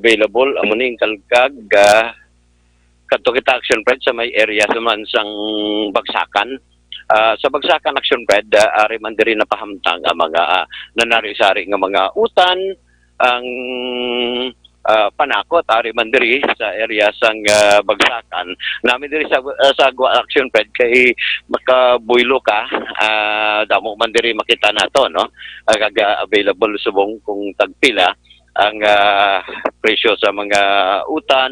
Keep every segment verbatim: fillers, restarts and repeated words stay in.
available, amo ning kalkag, ah, kadto kita, Action Fred, sa may area sa man sang Bagsakan. Ah, sa Bagsakan, Action Fred, ah, ari man diri napahamtang ang mga, ah, nanari-sari nga mga utan, ang, ah, panakot, ari man diri sa area sang, ah, Bagsakan. Nami diri sa, ah, sa Gua Action Fred kay makabuylo ka, ah, damo man diri makita nato, no? Ah, kag, ah, available subong kung tagpila ang, ah, presyo sa mga utan,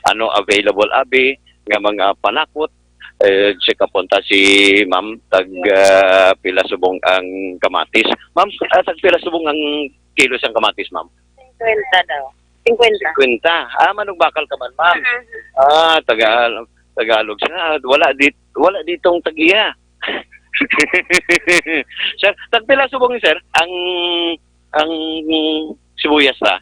ano available abi nga mga panakot. Eh, check up unta si ma'am, tag, ah, pila subong ang kamatis. Ma'am, ah, tag pila subong ang kilo sang kamatis, ma'am? Singkwenta daw. Singkwenta. Singkwenta. Ah, manugbakal ka man, ma'am. Mhm. Ah, Tagal-, Tagalog siya. Wala dit-, wala ditong tag-iya. Sir, tagpila subong, sir, ang, ang sibuyas ba?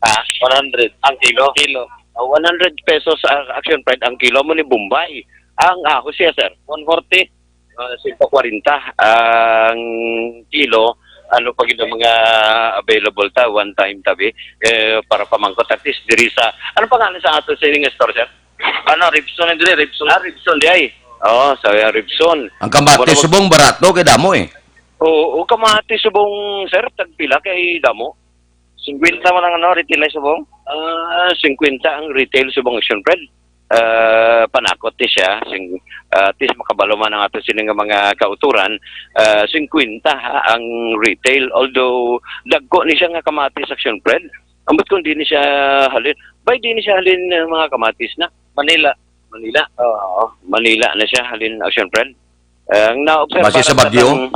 Ah, one hundred ang kilo. Kilo. Ah, one hundred pesos ang Action Fred ang kilo mo ni Bombay. Ang ahos siya, sir? One forty. Ah, sento kwarenta ang kilo. Ano pa gid ang mga available ta one time tabi, eh, para pamangkot at least diri sa, ano pangalan sa ato sa ining store, sir? Ano, Ribson, diri, Ribson. Ah, Ribson di ay. Oo, sa Ribson. Ang kamatis Wala mag- subong barato kay damo eh. Oo, o kamatis subong, sir, tagpila kay damo? Singkwenta man ang, ano, retail ay subong? Ah, singkwenta ang retail subong, Action Fred. Ah, panakot ni siya, sing, ah, at least makabalo man ang ato sini nga mga kauturan, ah, singkwenta ha, ang retail. Although, dagko ni siya nga kamatis, Action Fred. Ambot kung di ni siya halin. Bay, di ni siya halin, ah, mga kamatis na. Manila. Manila? Oo, Manila na siya halin, Action Fred. Eh, ang naobserbahan Base sa bagyo? Ang,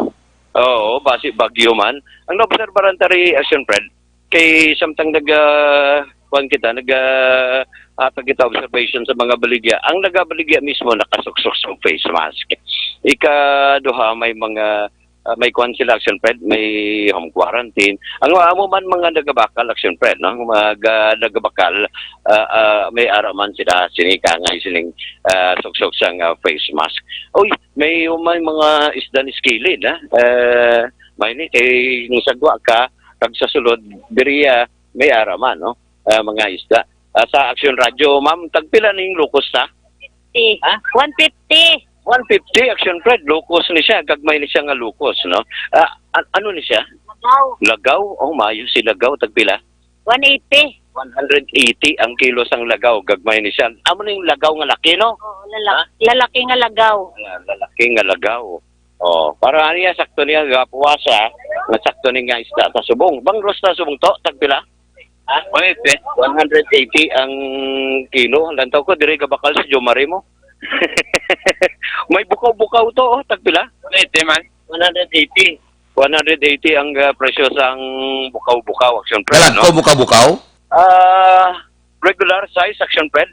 oo, base bagyo man. Ang naobserbahan ta ri, Action Fred, kay samtang nag, ah, kuwan kita, nag, ah, hatag kita observation sa mga baligya. Ang nagabaligya mismo nakasuksok sa face mask. Ikaduha, may mga, ah, may kuwan sila, Action Fred, may home quarantine. Ang amo man mga nagabakal, Action Fred, no? Mga nagabakal, ah, ah, may ara man sila, sinikangay sining, ah, suksok sang, ah, face mask. Uy, may, may mga isda ni Skilid, ha? Eh, may ni, eh, yung sagwa ka, kag sa sulod, diriya, may ara man, no? Ah, mga isda. Ah, sa Action Radio, ma'am, tagpila ning lukos na? Fifty. Ha? One fifty. One fifty, Action Fred, lukos ni siya, gagmay ni siya nga lukos, no? Ah, an-, ano ni siya? Lagaw. Lagaw? Oh, maayo si lagaw, tagpila? One eighty. One hundred eighty ang kilo sang lagaw, gagmay ni siya. Amo ning lagaw nga laki, no? Oo, lala-, Ha? Lalaki nga lagaw. Ah, lalaki nga lagaw. Oh, para niya sakto niya gapuwasa, nga sakto ni nga isda sa subong. Bang roast na subong to, tagpila? Ha? One eighty. One hundred eighty ang kilo. Lantaw ko, diri gabakal si Jomari mo. May bukaw-bukaw to, oh, tagpila? One eighty man. One hundred eighty. One hundred eighty ang, ah, presyo sang bukaw-bukaw, Action Fred, no? Kalag ko bukaw-bukaw? Ah, regular size, Action Fred.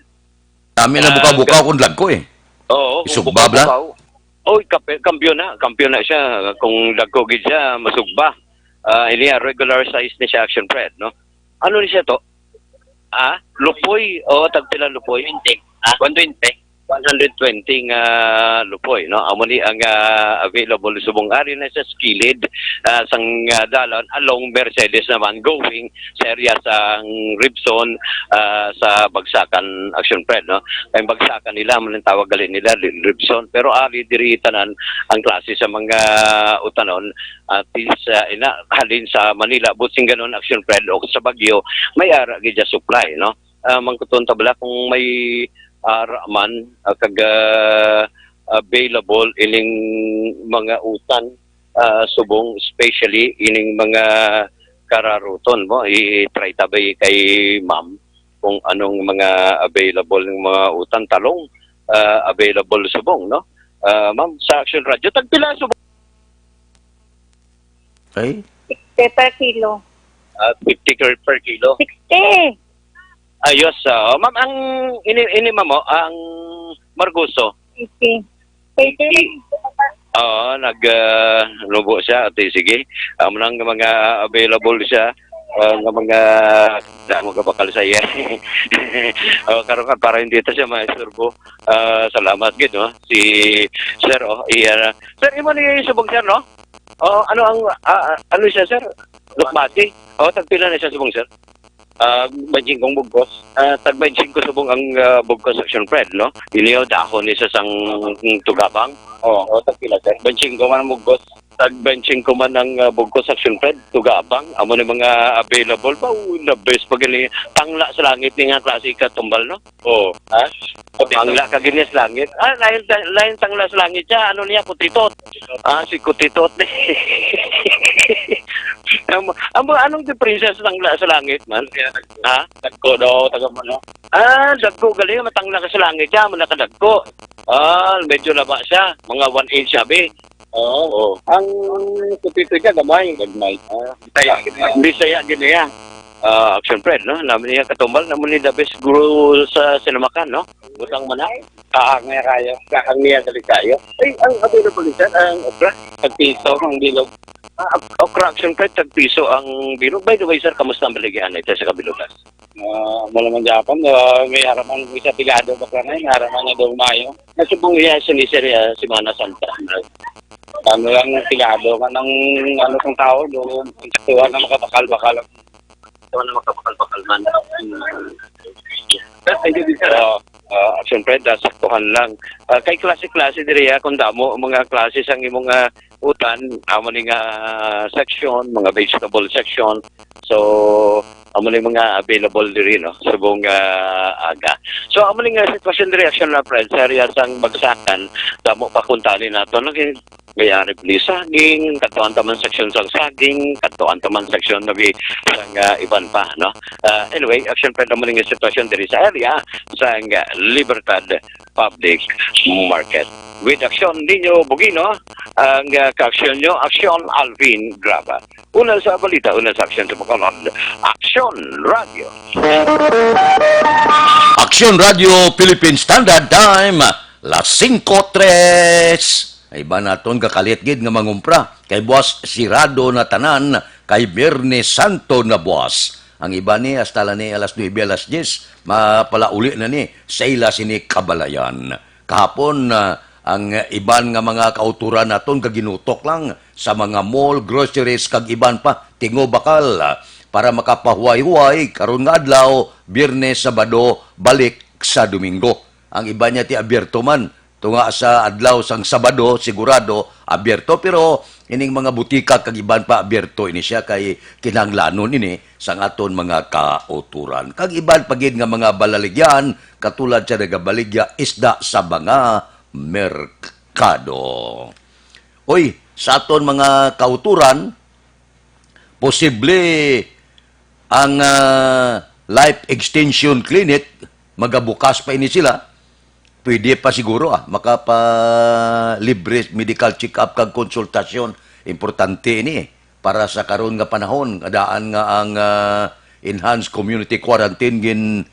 Dami na Ah, bukaw-bukaw ga- kung lag ko eh. Oo, kung Isugba bla? bukaw-bukaw. Oy, kape-, kampiyon na, kampiyon na siya. Kung dagko gid siya, masugba. Ah, ini, ah, regular size ni siya, Action Fred, no? Ano ni siya to? Ah, lupoy. O, tagpila lupoy? Twenty. Ah? One twenty. One hundred twenty nga lupoy, no? Amo ni ang, ah, available subong ari na sa Skilid, ah, sang, ah, dalan along Mercedes naman, going sa area sang Ribson, ah, sa Bagsakan, Action Fred, no? Kay Bagsakan nila, man ang tawag gali nila, Li-, Ribson. Pero ari diri tanan ang klase sa mga utanon, at least, ah, ina, halin sa Manila, buot siling ganon, Action Fred, o sa Baguio, may ara gid siya supply, no? Ah, mangkuton ta bala kung may ara man, ah, kag, ah, available ining mga utan, ah, subong, especially ining mga kararuton mo. I-try ta ba kay ma'am kung anong mga available ng mga utan, talong, ah, available subong, no? Ah, ma'am, sa Action Radio, tagpila subong? Ay? Sixty per kilo. Ah, fifty per, per kilo. Sixty. Ayos, ah. Ma'am, ang ini, ini, ma'am, oh, ang margoso. Eighty. Eighty. Oo, nag, ah, nubo siya. Ate, sige. Amo nang mga available siya. Ah, nga mga, nga mga bakal sa iya. Oh, karon ka, para hindi ta siya maisturbo. Ah, salamat gid, no? Si Sir, oh, iya. Sir, imo ni subong, sir, no? Oh, ano ang, ah, ah, ano siya, sir? Lukmati? Oh, tagpila na siya subong, sir? Ah, baynte singko ang bugkos. Ah, tag baynte singko subong ang, ah, bugkos, Action Fred, no? Ini, oh, dahon ni sa sang tugabang. Oh, oh, tag pila, sir? Baynte singko man ang bugkos. Tag baynte singko man ang, ah, bugkos, Action Fred, tugabang. Amo ni mga available ba? Oh, the best pa gani. Tangla sa langit ni nga klase katumbal, no? Oh. Ha? Tangla ka gani sa langit. Ah, lain, lain tangla sa langit siya. Ano niya? Kutitot. Ah, si Kutitot. Ang, ang, anong diferensya sa tangla sa langit, man? Ha? Dagko daw, taga mo, no? Ah, dagko gali, matangla ka sa langit siya, mo nakadagko. Ah, medyo laba siya, mga one inch abi. Oo. Oh. Ang Kutitot niya, gamay. Gagmay. Ah, Bisaya, Bisaya gini ya. Ah, Action Fred, no? Naman niya katumbal, naman ni the best guru sa sinamakan, no? Butang man na. Kaang niya kayo. Kaang niya dali kayo. Ay, ang available ni sir, ang okra. Tagpiso ang bilog. Ah, ok-, okra, Action Fred, tagpiso ang bilog. By the way, sir, kamusta ang baligya ito sa Kabilugas? Ah, wala man gyapon. Ah, may haraman isa pigado bakla na yun. Haraman na daw mayo. Nasubong iya sini sir, ah, Semana Santa. Ano lang pigado man ang ano kung tao, do, ang saktuhan na makabakal-bakal. Saktuhan na makabakal-bakal man. Hmm. Sir, thank you, sir. Ah, ah, siyempre, dasaktuhan lang. Ah, kay klase-klase diri, ah, kung damo ang mga klase sang imong, ah, utan, amo ni nga section, mga vegetable section. So, amo ni mga available diri, no, subong, ah, aga. So, amo ni nga sitwasyon diri, Action Fred, sa area sang bagsakan, damo pa kuntani nato, no, kay may ari bali saging, kadtuan ta man section sang saging, kadtuan ta man section nabi sang, ah, iban pa, no. Ah, anyway, Action Fred, amo ni nga sitwasyon diri sa area sang, ah, Libertad Public Market. With Action ninyo, Bugino, ang, ah, kaaksyon nyo, Action Alvin Graba. Una sa balita, una sa aksyon sa Bacolod, Action Radio. Action Radio Philippine Standard Time, las singko tres. Ay ba naton kakalit gid nga mangumpra? Kay buwas sirado na tanan, kay Biyernes Santo na buwas. Ang iba ni hasta la ni alas nuebe, alas diyes, mapalauli na ni sa ila sini kabalayan. Kahapon, ah, ang iban nga mga kauturan naton gaginutok lang sa mga mall, groceries, kag iban pa. Tingo bakal, ah, para makapahuway-huway, karon nga adlaw, Biyernes, Sabado, balik sa Domingo. Ang iban niya ti abierto man. Tunga sa adlaw sang Sabado, sigurado, abierto, pero ining mga butika kag iban pa abierto ini siya kay kinahanglanon ini sang aton mga kauturan. Kag iban pa gid nga mga balaligyan, katulad sa nagabaligya isda sa mga merkado. Oy, sa aton mga kauturan, posible ang, ah, Life Extension Clinic, magabukas pa ini sila. Pwede pa siguro, ah, makapa libre medical check-up kag konsultasyon. Importante ini, eh, para sa karon nga panahon, nga daan nga ang, ah, enhanced community quarantine gin,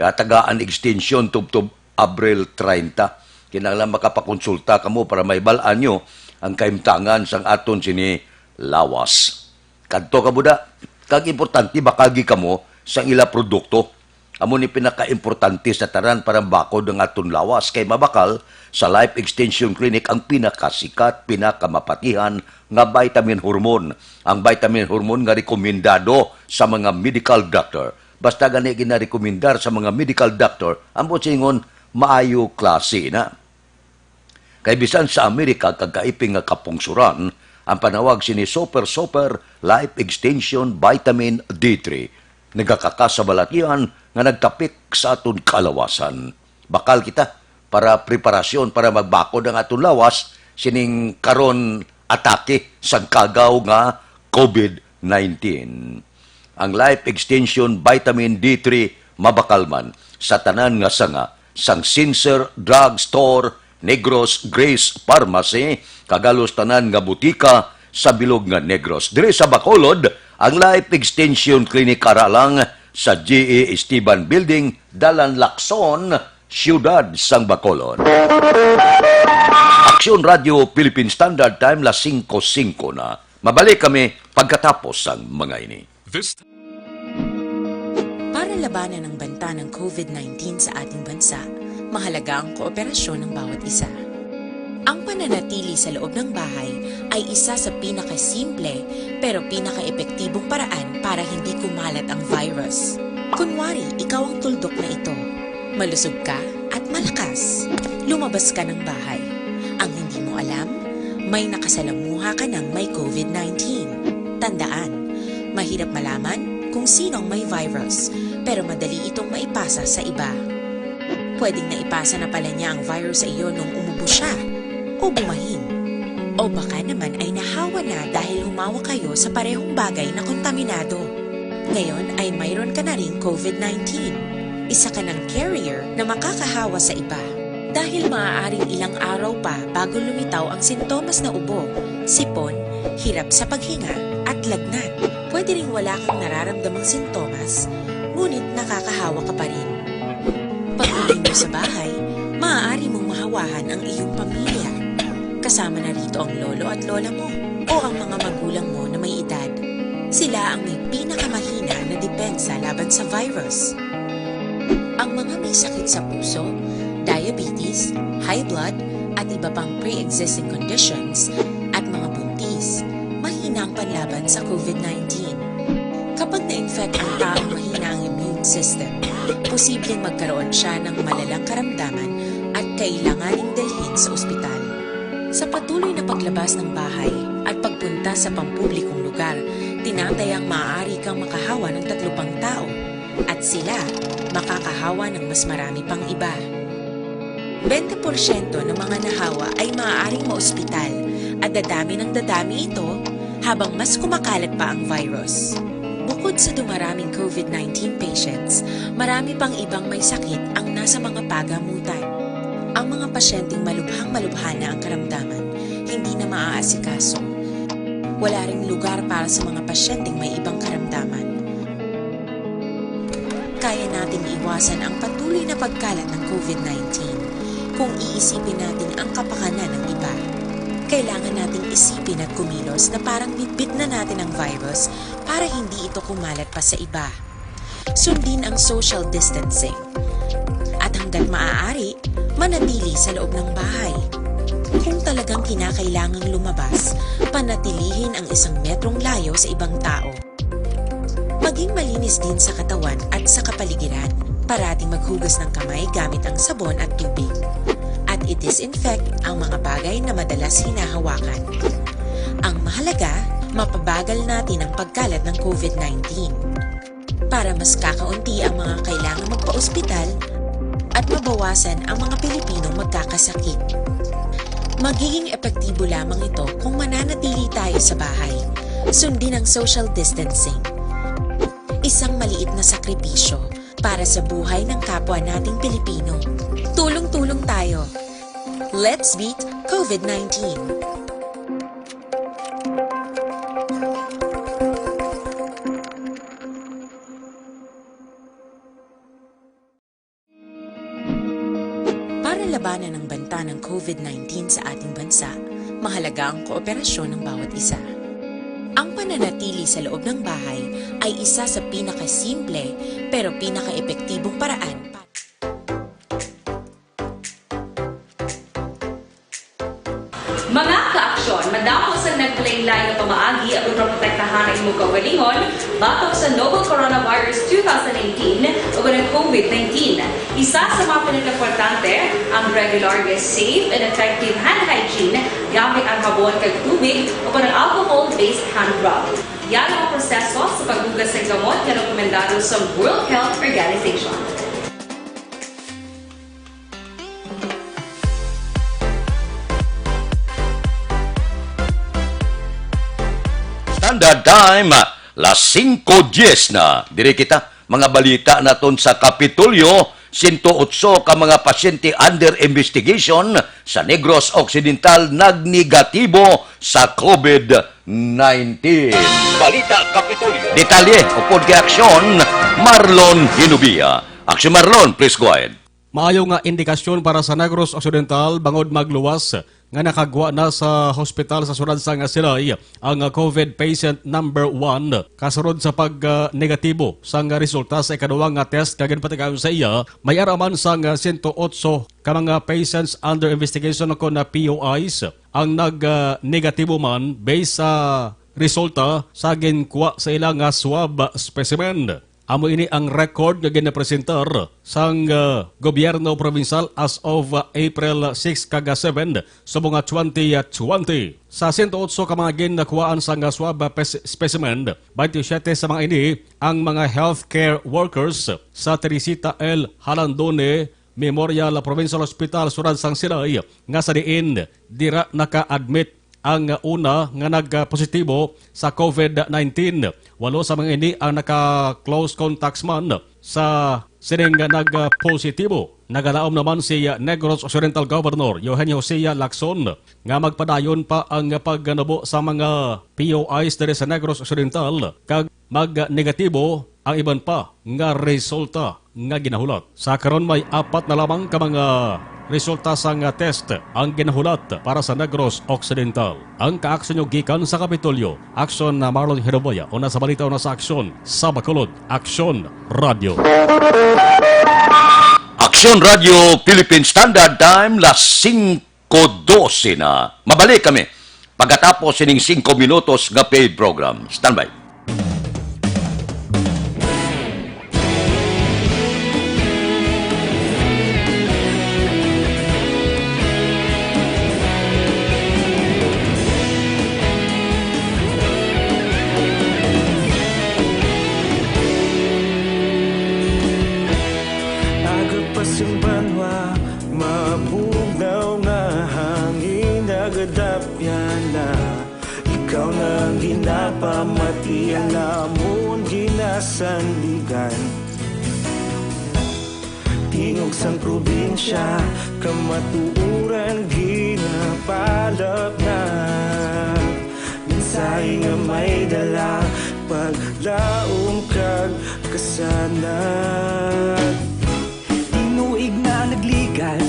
ah, tagaan extension tubtob Abril treinta. Kinahanglan makapakonsulta kamo para mahibal-an nyo ang kahimtangan sang aton sini lawas. Kadto kamo da, kag importante, bakal gid kamo sang ila produkto. Amo ni pinakaimportante sa tanan para mabakod ang aton lawas, kay mabakal sa Life Extension Clinic ang pinakasikat, pinakamapatihan nga vitamin hormone. Ang vitamin hormone nga rekomendado sa mga medical doctor. Basta gani ginarekomendar sa mga medical doctor, ang buot silingon, maayo klase na. Kay bisan sa Amerika kag kaiping nga kapungsoran, ang panawag sini Super Super Life Extension Vitamin D three nagakakasabalatian nga nagtapik sa aton kalawasan. Bakal kita para preparasyon para magbakod ang aton lawas sining karon atake sang kagaw nga COVID nineteen. Ang Life Extension Vitamin D three mabakal man sa tanan nga sanga sang Sincere Drug Store, Negros Grace Pharmacy, kag halos tanan nga butika sa bilog nga Negros. Diri sa Bacolod, ang Life Extension Clinic ara lang sa G E Esteban Building, Dalan Lacson, Siyudad sang Bacolod. Aksyon Radio Philippine Standard Time, las singko singko na. Mabalik kami pagkatapos sang mga ini. This Para labanan ang banta ng COVID nineteen sa ating bansa, mahalaga ang kooperasyon ng bawat isa. Ang pananatili sa loob ng bahay ay isa sa pinakasimple pero pinakaepektibong paraan para hindi kumalat ang virus. Kunwari, ikaw ang tuldok na ito. Malusog ka at malakas. Lumabas ka ng bahay. Ang hindi mo alam, may nakasalamuha ka ng may COVID nineteen. Tandaan, mahirap malaman kung sino ang may virus, pero madali itong maipasa sa iba. Pwedeng naipasa na pala niya ang virus sa iyo nung umubo siya o bumahin. O baka naman ay nahawa na dahil humawa kayo sa parehong bagay na kontaminado. Ngayon ay mayroon ka na ring COVID nineteen. Isa ka ng carrier na makakahawa sa iba. Dahil maaaring ilang araw pa bago lumitaw ang sintomas na ubo, sipon, hirap sa paghinga, at lagnat. Pwede ring wala kang nararamdamang sintomas, ngunit nakakahawa ka pa rin. Pag-uwi mo sa bahay, maaari mong mahawahan ang iyong pamilya. Kasama na rito ang lolo at lola mo o ang mga magulang mo na may edad. Sila ang may pinakamahina na depensa laban sa virus. Ang mga may sakit sa puso, diabetes, high blood, at iba pang pre-existing conditions, at mga buntis, mahina ang panlaban sa COVID nineteen. Kapag na-infect ang taong mahina ang immune system, posibleng magkaroon siya ng malalang karamdaman at kailanganing dalhin sa ospital. Sa patuloy na paglabas ng bahay at pagpunta sa pampublikong lugar, tinatayang maaari kang makahawa ng tatlo pang tao at sila makakahawa ng mas marami pang iba. Bente porsyento ng mga nahawa ay maaaring maospital at dadami ng dadami ito habang mas kumakalat pa ang virus. Bukod sa dumaraming COVID nineteen patients, marami pang ibang may sakit ang nasa mga pagamutan. Ang mga pasyenteng malubhang-malubha na ang karamdaman, hindi na maaasikaso. Wala ring lugar para sa mga pasyenteng may ibang karamdaman. Kaya nating iwasan ang patuloy na pagkalat ng COVID nineteen kung iisipin natin ang kapakanan ng iba. Kailangan nating isipin at kumilos na parang bitbit na natin ang virus para hindi ito kumalat pa sa iba. Sundin ang social distancing. At hanggat maaari, manatili sa loob ng bahay. Kung talagang kinakailangang lumabas, panatilihin ang isang metrong layo sa ibang tao. Maging malinis din sa katawan at sa kapaligiran. Parating maghugas ng kamay gamit ang sabon at tubig. At i-disinfect ang mga bagay na madalas hinahawakan. Ang mahalaga, mapabagal natin ang pagkalat ng COVID nineteen. Para mas kakaunti ang mga kailangang magpa-ospital at mabawasan ang mga Pilipinong magkakasakit. Magiging epektibo lamang ito kung mananatili tayo sa bahay. Sundin ang social distancing. Isang maliit na sakripisyo para sa buhay ng kapwa nating Pilipino. Tulong-tulong tayo. Let's beat COVID nineteen. Para labanan ang banta ng COVID nineteen sa ating bansa, mahalaga ang kooperasyon ng bawat isa. Ang pananatili sa loob ng bahay ay isa sa pinakasimple pero pinakaepektibong paraan para Mga kaaksyon, madamo sang naglain-lain nga pamaagi aron maprotektahan ang imong kaugalingon batok sa novel coronavirus two thousand eighteen o ang COVID nineteen. Isa sa mga pinakaimportante ang regular nga safe and effective hand hygiene gamit ang habon kag tubig o ang alcohol-based hand rub. Yara ang proseso sa paghugas sang kamot nga rekomendado sa World Health Organization. Standard Time, las singko dies na. Diri kita, mga balita naton sa Kapitolyo, sento otso ka mga pasyente under investigation sa Negros Occidental nagnegatibo sa COVID nineteen. Balita Kapitolyo. Detalye upod kay Aksyon, Marlon Hinubia. Aksyon Marlon, please go ahead. Maayo nga indikasyon para sa Negros Occidental bangod magluwas nga nakagwa na sa hospital sa siyudad sang Silay ang, ah, COVID patient number one, kasunod sa pag, ah, negatibo sang resulta sa ikaduwa nga test nga ginpatigayon sa iya. May ara man sang, ah, sento otso ka mga patients under investigation kon, ah, P O Is ang nag, ah, negatibo man based sa resulta sa ginkuha sa ila nga swab specimen. Amo ini ang record nga ginapresentar sang, ah, gobyerno provincial as of, ah, April six kag seven subong nga twenty twenty. Sa sento otso ka mga ginkuhaan sang swab pes-, specimen, twenty-seven sa mga ini ang mga healthcare workers sa Teresita L. Jalandone Memorial Provincial Hospital, siyudad sang Silay, nga sa diin dira naka-admit ang una nga nagpositibo sa COVID nineteen. Walo sa mga ini ang naka-close contacts man sa sining nagpositibo. Nagalaom naman si Negros Occidental Governor Eugenio Cia Lacson nga magpadayon pa ang pagnanubo sa mga P O Is diri sa Negros Occidental kag magnegatibo ang iban pa nga resulta nga ginahulat. Sa karon, may apat na lamang ka mga resulta sang test ang ginahulat para sa Negros Occidental. Ang kaaksyon nyo gikan sa Kapitolyo, Aksyon na Marlon Herobaya, una sa balita, una sa aksyon, sa Bacolod, Aksyon Radio. Aksyon Radio Philippine Standard Time, las singko dose na. Mabalik kami pagkatapos sining singko minutos nga paid program. Standby. Aga pa sing banwa, mabugnaw nga hangin nagadapyan na. Ikaw na ang ginapamatian namon ginasandigan. Tingog sang probinsya, kamatuoran ginapalapnag. Mensahe nga may dala, paglaom kag kasanag. Tinuig na nagligan,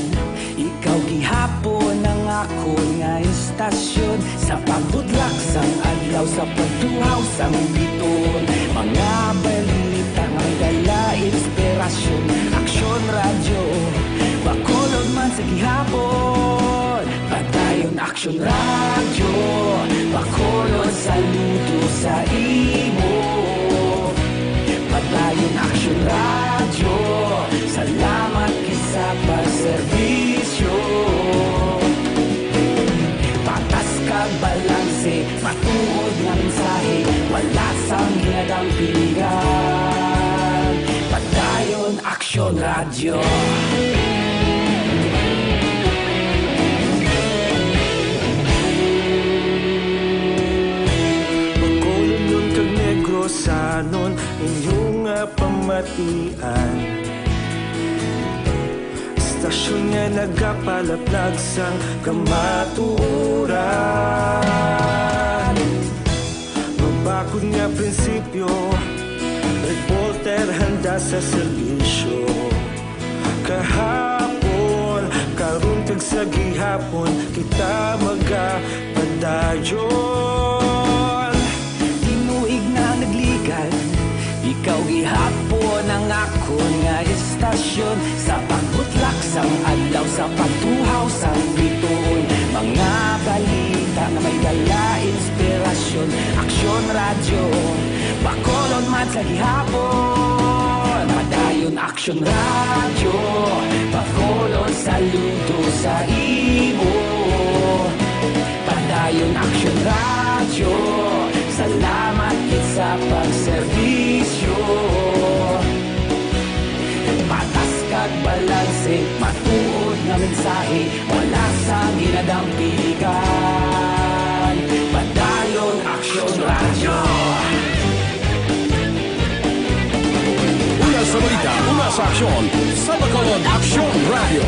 ikaw gihapon ang akon nga istasyon. Sa pagbutlak sang adlaw, sa pagtuhaw sang bituon, mga balita nga may dala inspirasyon. Aksyon Radyo, Bacolod man sa gihapon. Padayon Aksyon Radyo, Bacolod, saludo sa imo. Padayon Aksyon Radyo, salamat gid sa pagserbisyo. Patas kag balanse, matuod nga mensahe, wala sang ginadampingan. Padayon Aksyon Radyo. Bacolodnon kag Negrosanon, inyo nga pamatian. Istasyon nga nagapalaplag sang kamatuoran. Mabakod nga prinsipyo, reporter handa sa serbisyo. Kahapon, karon, kag sa gihapon, kita magapadayon. Tinuig na nagligan, ikaw gihapon ang akon nga istasyon. Sa pagbutlak sang adlaw, sa pagtuhaw sang bituon, mga balita nga may dala inspirasyon. Aksyon Radyo, Bacolod man sa gihapon. Padayon Aksyon Radyo, Bacolod, saludo sa imo. Padayon Aksyon Radyo, salamat gid sa pagserbisyo. Patas kag balanse, matuod nga mensahe, wala sang ginadampingan. Padayon Aksyon Radyo. Una sa balita, una sa aksyon, sa Bacolod Aksyon Radyo.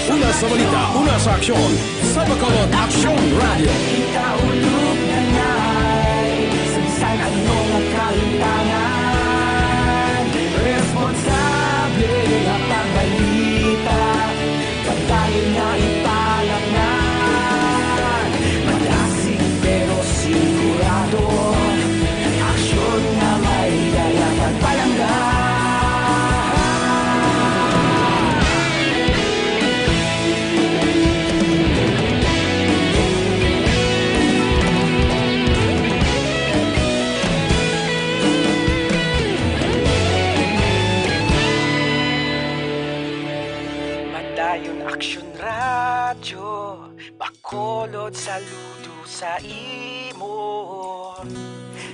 Una sa balita, una sa aksyon, sa Bacolod Aksyon Radyo. Kita ulog nanay sa bisan ano nga kalimtangan. Responsable nga pagbalita, Saludo sa imo.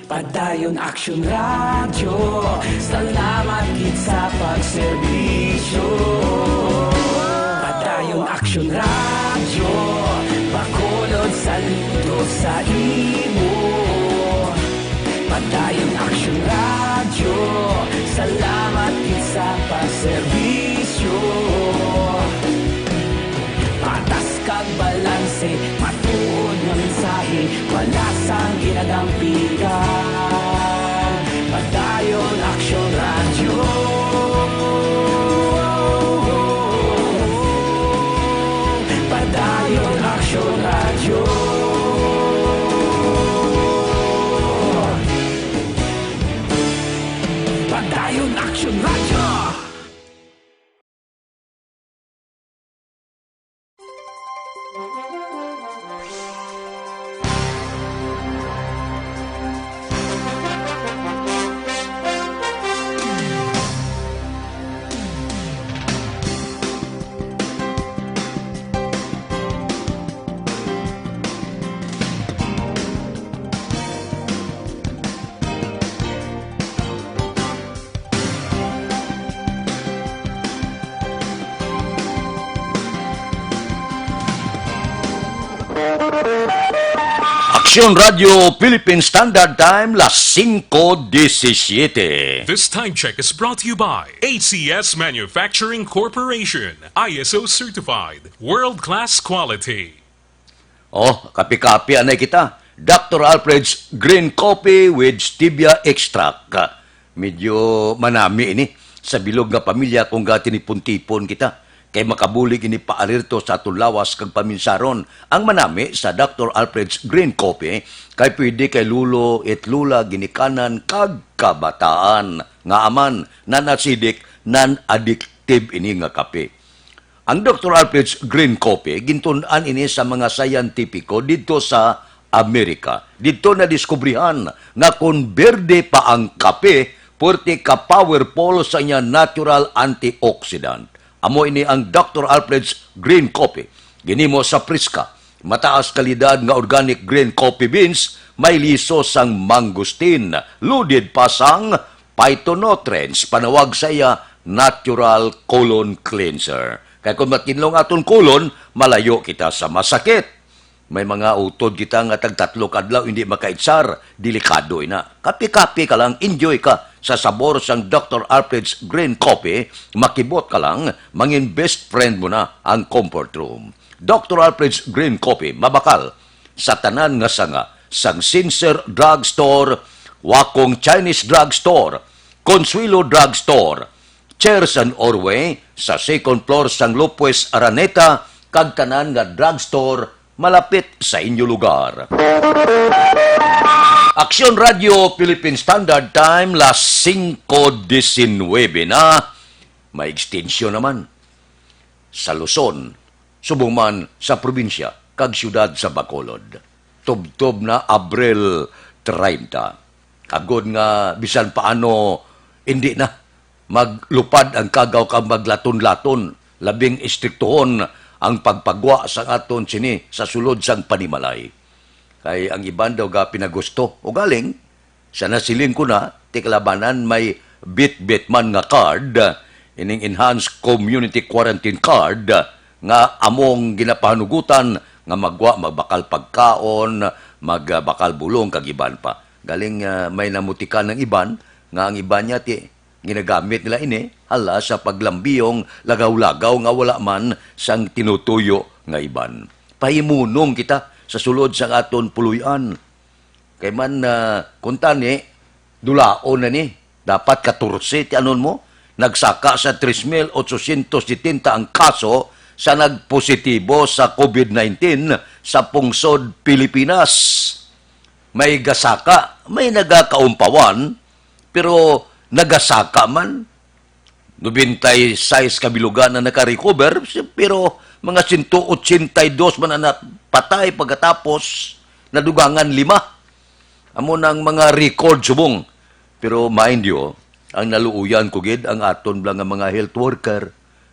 Padayon Action Radio, salamat gid sa pagserbisyo. Padayon Action Radio, Bacolod, saludo sa imo. Padayon Action Radio, salamat gid sa pagserbisyo. Patas kag balanse, matuod nga mensahe, wala sang ginadampigan. Padayon Action Radio. Padayon Action Radio. Padayon Action Radio. Aksyon Radio Philippine Standard Time, las singko disisiete. This time check is brought to you by A C S Manufacturing Corporation, I S O certified, world-class quality. Oh, kape-kape anay kita. Doctor Alfred's Green Coffee with Stevia Extract. Medyo manami ini sa bilog nga pamilya kung gatinipon-tipon kita. Kay makabulig ini pa-alerto sa aton lawas kag paminsaron. Ang manami sa Doctor Alfred's Green Coffee kay pwede kay lulo, itlula, ginikanan, kag kabataan. Nga aman, non-acidic, non-addictive ini nga kape. Ang Doctor Alfred's Green Coffee, gintun-an ini sa mga siyentipiko didto sa Amerika. Didto nadiskubrihan nga kon berde pa ang kape, puwerte ka powerful sa iya natural antioxidant. Amo ini ang Doctor Alfred's Green Coffee. Ginhimo sa priska, mataas kalidad nga organic green coffee beans, may liso sang mangosteen, loaded pa sang phytonutrients, panawag sa iya natural colon cleanser. Kay kung matinlong aton colon, malayo kita sa masakit. May mga utod kita nga tagtatlo ka adlaw hindi makaitsar, delikado ina. Kape-kape ka lang, enjoy ka sa sabor sang Doctor Alfred's Green Coffee, makibot ka lang, mangin best friend mo na ang comfort room. Doctor Alfred's Green Coffee, mabakal sa tanan nga sanga, sang Sincere Drugstore, Wakong Chinese Drugstore, Consuelo Drugstore, Chairs and Orway, sa second floor sang Lopez Araneta, kag tanan nga drugstore malapit sa inyo lugar. Aksyon Radio Philippine Standard Time, las singko disinwebe na. May extension naman sa Luzon, subong man sa probinsya kag siyudad sa Bacolod. Tubtob na Abril treinta. Agod nga bisan paano, indi na maglupad ang kagaw kag maglaton-laton, labing istriktuhon ang pagpagwa sang aton sini sa sulod sang panimalay. Kay ang iban daw ga pinagusto. Ugaling, sa nasiling ko na, ti kalabanan may bitbit man nga card, ining enhanced community quarantine card, nga among ginapahanugutan nga magwa, magbakal pagkaon, magbakal bulong, kag iban pa. Galing, ah, may namutikan ang iban, nga ang iban niya ti ginagamit nila ini, hala, sa paglambiyong lagaw-lagaw nga wala man sang tinutuyo nga iban. Pahimunong kita sa sulod sang aton puloy-an. Kay man, ah, kuntani, dulaon na ni. Dapat katorse ti anon mo. Nagsaka sa tres mil otsosyentos setenta ang kaso sa nagpositibo sa COVID nineteen sa pungsod Pilipinas. May gasaka, may nagakaumpawan, pero nagasaka man. Nobenta y sais ka bilugan ang naka-recover, pero mga sento otsenta y dos man ang napatay pagkatapos nadugangan lima. Amo na ang mga record subong. Pero mind you, ang naluoyan ko gid ang aton bala nga mga health worker,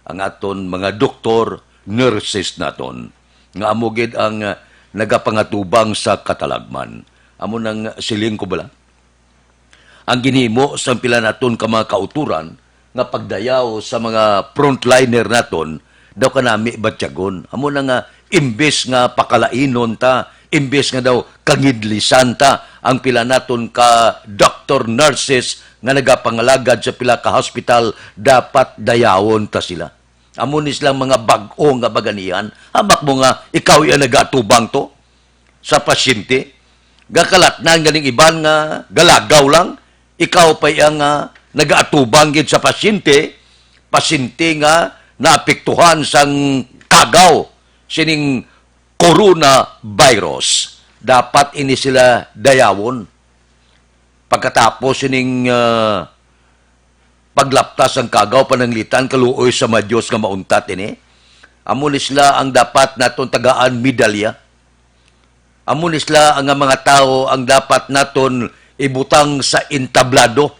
ang aton mga doktor, nurses naton, nga amo gid ang, ah, nagapangatubang sa katalagman. Amo nang siling ko bala. Ang ginhimo sang pila naton ka mga kautoran nga pagdayaw sa mga frontliner naton, daw kanami batyagon. Amo na nga, imbes nga pakalainon ta, imbes nga daw kangidlisan ta ang pila naton ka doctor, nurses nga nagapangalagad sa pila ka hospital, dapat dayawon ta sila. Amo ni silang mga bag-o nga baganihan. Hamak mo nga ikaw iya nagaatubang to sa pasyente. Gakalatnan ganing iban nga galagaw lang. Ikaw pa iya nga nagaatubang gid sa pasyente, pasyente nga naapektuhan sang kagaw sining coronavirus. Dapat ini sila dayawon. Pagkatapos sining, ah, paglapta sang kagaw, pananglitan, kaluoy sa mga Dios nga mauntat ini. Amo ni sila ang dapat naton tagaan medalya. Amo ni sila ang nga mga tawo ang dapat naton ibutang sa entablado.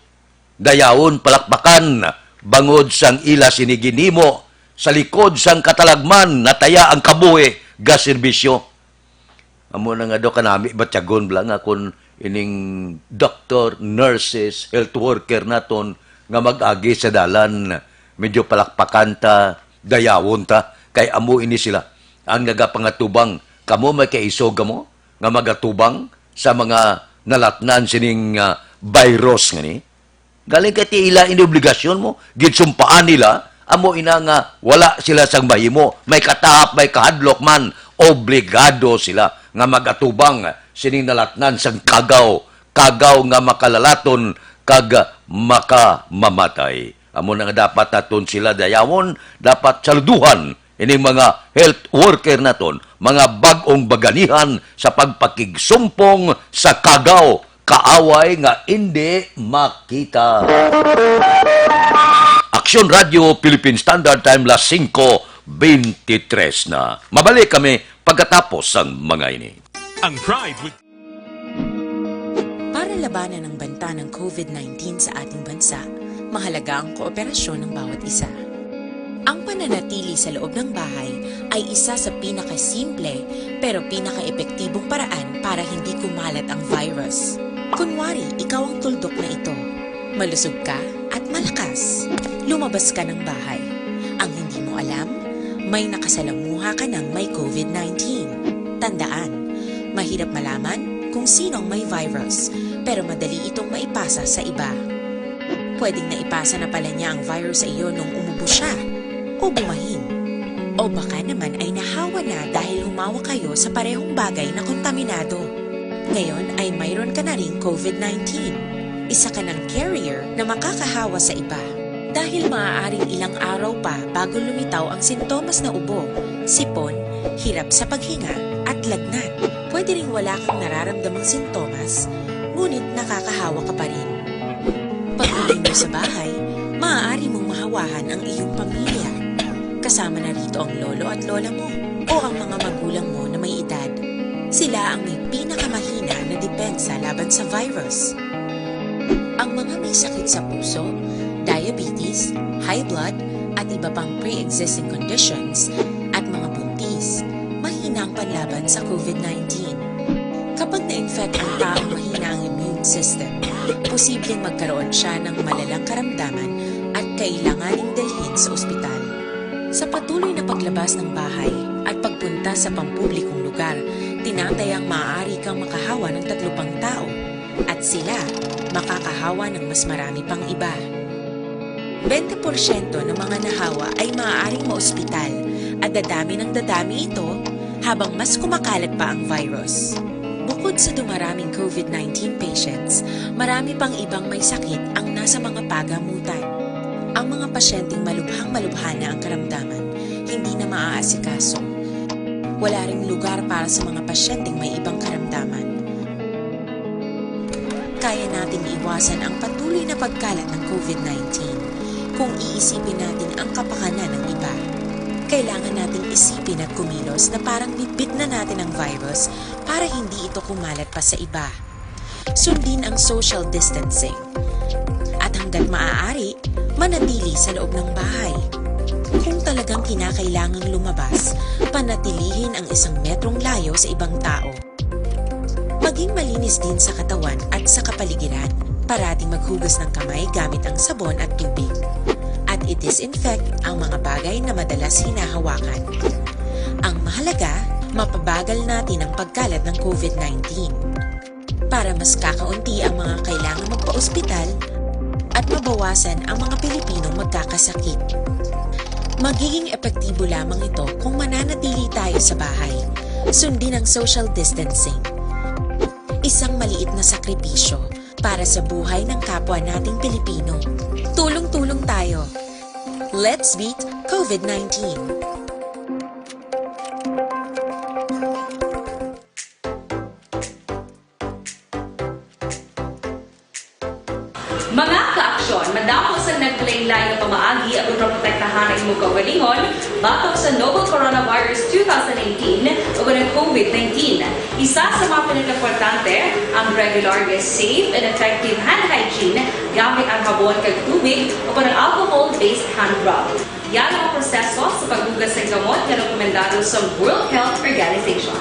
Dayawon, palakpakan, bangod sang ila sini ginhimo sa likod sang katalagman, nataya ang kabuhi, gaserbisyo. Amo na nga daw kanami batyagon bala nga kon ining doctor, nurses, health worker naton nga mag-agi sa dalan, medyo palakpakan ta, dayawon ta, kay amo ini sila ang nagapangatubang. Kamo may kaisog kamo nga magatubang sa mga nalatnan sining, ah, virus ngani? Galing kay ti ila ini obligasyon mo, ginsumpaan nila, amo ina nga wala sila sang mahimo, may katahap, may kahadlok man, obligado sila nga magatubang sining nalatnan sang kagaw, kagaw nga makalalaton kag makamamatay. Amo na nga dapat naton sila dayawon, dapat saluduhan ining mga health worker naton, mga bag-ong baganihan sa pagpakigsumpong sa kagaw, kaaway nga indi makita. Aksyon Radio, Philippine Standard Time, las singko beintitres na. Mabalik kami pagkatapos sang mga ini. Ang Pride with Para labanan ang banta ng covid nineteen sa ating bansa, mahalaga ang kooperasyon ng bawat isa. Ang pananatili sa loob ng bahay ay isa sa pinakasimple pero pinakaepektibong paraan para hindi kumalat ang virus. Kunwari, ikaw ang tuldok na ito. Malusog ka at malakas. Lumabas ka ng bahay. Ang hindi mo alam, may nakasalamuha ka ng may covid nineteen. Tandaan, mahirap malaman kung sino ang may virus, pero madali itong maipasa sa iba. Pwedeng naipasa na pala niya ang virus sa iyo nung umubo siya, o bumahin. O baka naman ay nahawa na dahil humawak kayo sa parehong bagay na kontaminado. Ngayon ay mayroon ka na ring covid nineteen. Isa ka ng carrier na makakahawa sa iba. Dahil maaaring ilang araw pa bago lumitaw ang sintomas na ubo, sipon, hirap sa paghinga, at lagnat. Pwede ring wala kang nararamdamang sintomas, ngunit nakakahawa ka pa rin. Pag-uwi mo sa bahay, maaari mong mahawahan ang iyong pamilya. Kasama na rito ang lolo at lola mo o ang mga magulang mo na may edad. Sila ang may pinakamahina na depensa laban sa virus. Ang mga may sakit sa puso, diabetes, high blood, at iba pang pre-existing conditions, at mga buntis, mahina ang panlaban sa covid nineteen. Kapag na-infect ang taong mahina ang immune system, posibleng magkaroon siya ng malalang karamdaman at kailanganing dalhin sa ospital. Sa patuloy na paglabas ng bahay at pagpunta sa pampublikong lugar, tinatayang maaari kang makahawa ng tatlo pang tao, at sila makakahawa ng mas marami pang iba. Bente porsyento ng mga nahawa ay maaaring maospital, at dadami ng dadami ito habang mas kumakalat pa ang virus. Bukod sa dumaraming covid nineteen patients, marami pang ibang may sakit ang nasa mga pagamutan. Ang mga pasyenteng malubhang-malubha na ang karamdaman, hindi na maaasikaso. Wala ring lugar para sa mga pasyenteng may ibang karamdaman. Kaya nating iwasan ang patuloy na pagkalat ng covid nineteen kung iisipin natin ang kapakanan ng iba. Kailangan nating isipin at kumilos na parang bitbit na natin ang virus para hindi ito kumalat pa sa iba. Sundin ang social distancing. At hanggat maaari, manatili sa loob ng bahay. Kung talagang kinakailangang lumabas, panatilihin ang isang metrong layo sa ibang tao. Maging malinis din sa katawan at sa kapaligiran. Parating maghugas ng kamay gamit ang sabon at tubig. At i-disinfect ang mga bagay na madalas hinahawakan. Ang mahalaga, mapabagal natin ang pagkalat ng COVID nineteen. Para mas kakaunti ang mga kailangang magpa-ospital at mabawasan ang mga Pilipinong magkakasakit. Magiging epektibo lamang ito kung mananatili tayo sa bahay. Sundin ang social distancing. Isang maliit na sakripisyo para sa buhay ng kapwa nating Pilipino. Tulong-tulong tayo. Let's beat COVID nineteen. Mga kaaksyon, madamo sa naglain-lain nga pamaagi aron maprotektahan ang imong kaugalingon batok sa novel coronavirus two thousand eighteen ug ang COVID nineteen. Isa sa mga pinakaimportante, ang regular nga safe and effective hand hygiene gamit ang habon kag tubig o ang alcohol-based hand rub. Yara ang proseso sa paghugas sang kamot nga rekomendado sa World Health Organization.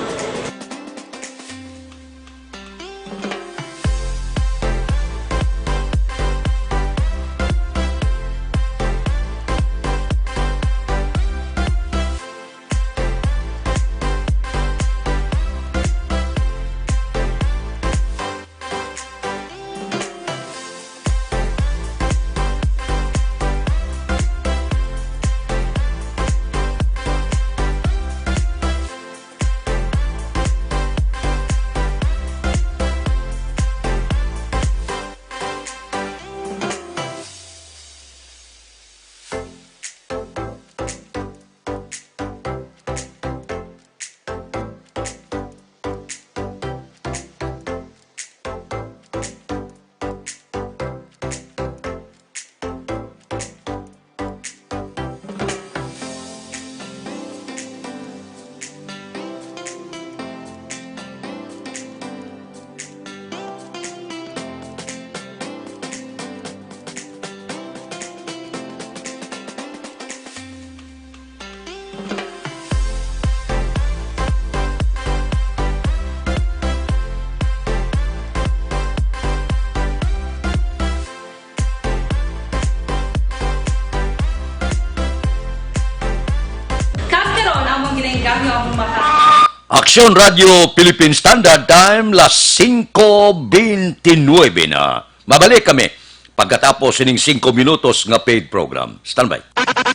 Kag karon, among ginaengganyo ang mga Aksyon Radio Philippine Standard Time, las singko beintinuebe na. Mabalik kami pagkatapos sining singko minutos nga paid program. Standby.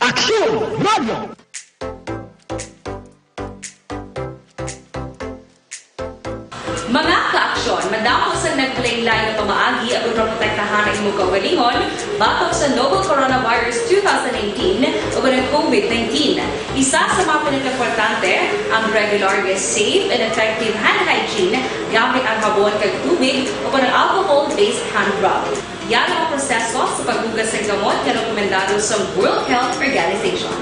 Aksyon Radio. Mga kaaksyon, madamo sa naglain-lain nga pamaagi aron maprotektahan ang imong kaugalingon batok sa novel coronavirus two thousand nineteen o ang COVID nineteen. Isa sa mga pinakaimportante, ang regular nga safe and effective hand hygiene gamit ang habon kag tubig o ang alcohol-based hand rub. Yara ang proseso sa paghugas sang kamot nga rekomendado sa World Health Organization.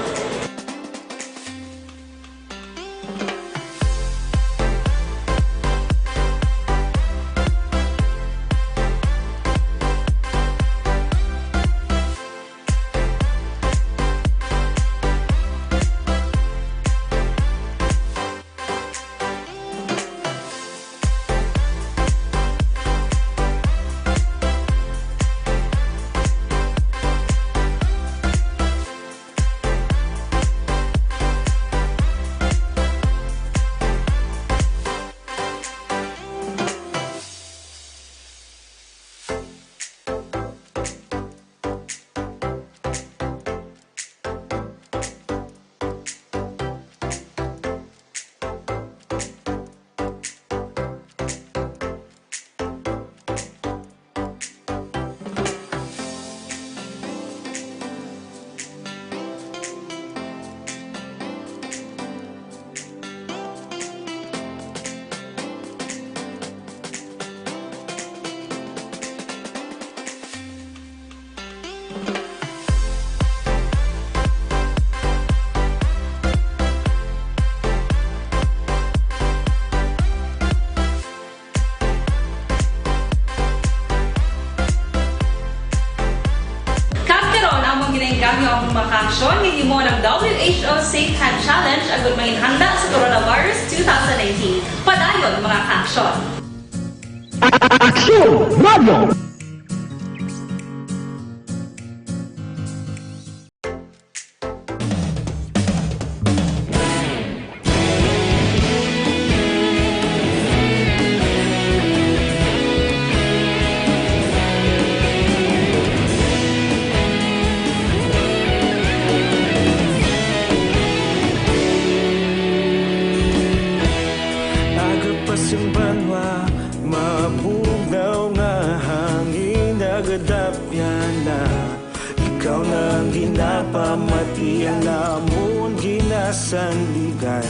Ang mga kaaksyon nga himo ng W H O Safe Hand Challenge agud mahinhanda sa coronavirus two thousand nineteen. Padayon, mga kaaksyon. Aksyon Radio! Aga pa sing banwa, mabugnaw nga hangin nagadapyan na. Ikaw na ang ginapamati, ang amon ginasandigan.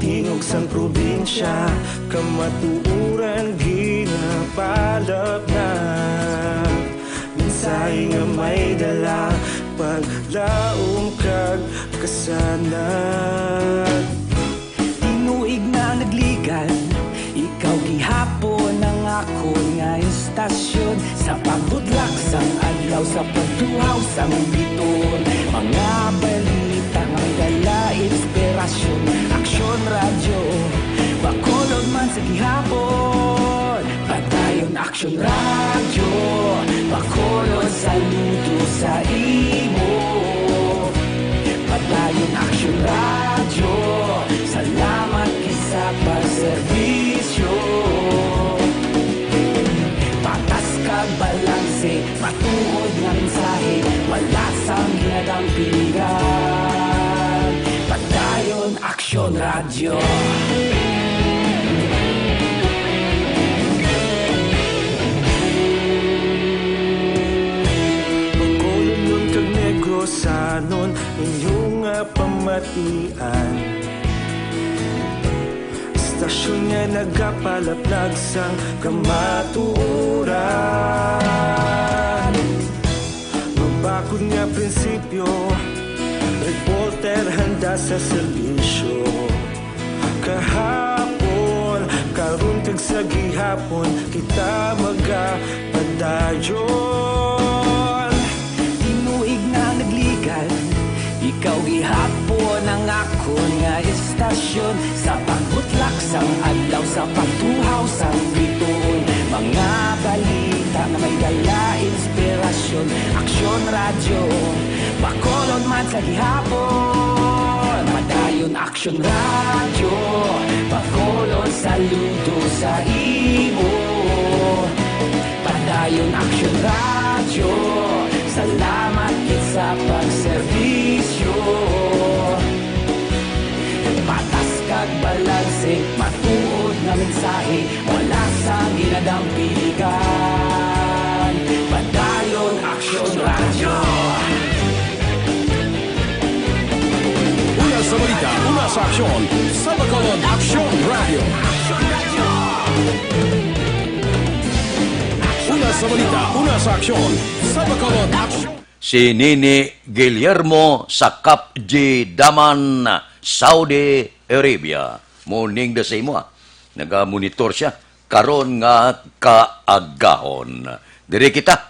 Tingog sang probinsya, kamatuoran ginapalapnag. Mensahe nga may dala, paglaom kag kasanag. Tinuig na ang nagligan, ikaw gihapon ang akon nga istasyon. Sa pagbutlak sang adlaw, sa pagtuhaw sang bituon, mga balita nga may dala inspirasyon. Aksyon Radyo, Bacolod man sa gihapon. Padayon Aksyon Radyo, Bacolod, saludo sa imo. Padayon Aksyon Radyo, salamat gid sa pagserbisyo. Patas kag balanse, matuod nga mensahe, wala sang ginadampigan. Padayon Aksyon Radyo. Bacolodnon kag Negrosanon, inyo nga pamatian. Istasyon nga nagapalaplag sang kamatuoran. Mabakod nga prinsipyo, reporter handa sa serbisyo. Kahapon, karon kag sa gihapon, kita magapadayon. Tinuig na ang nagligan, ikaw gihapon ang akon nga istasyon. Sa pagbutlak sang adlaw, sa pagtuhaw sang bituon, mga balita nga may dala inspirasyon. Aksyon Radyo, Bacolod man sa gihapon. Padayon Aksyon Radyo, Bacolod, saludo sa imo. Padayon Aksyon Radyo, salamat gid sa pagserbisyo. Patas kag balanse, matuod nga mensahe, wala sang ginadampigan. Padayon Aksyon Radyo. Una sa balita, una sa aksyon, sa Bacolod Aksyon Radyo. Una sa balita, una sa aksyon, sa Bacolod Aksyon. Si Nini Guillermo sa Kap J Daman, Saudi Arabia. Morning da sa imo, ah. Naga-monitor siya karon nga kaagahon. Diri kita.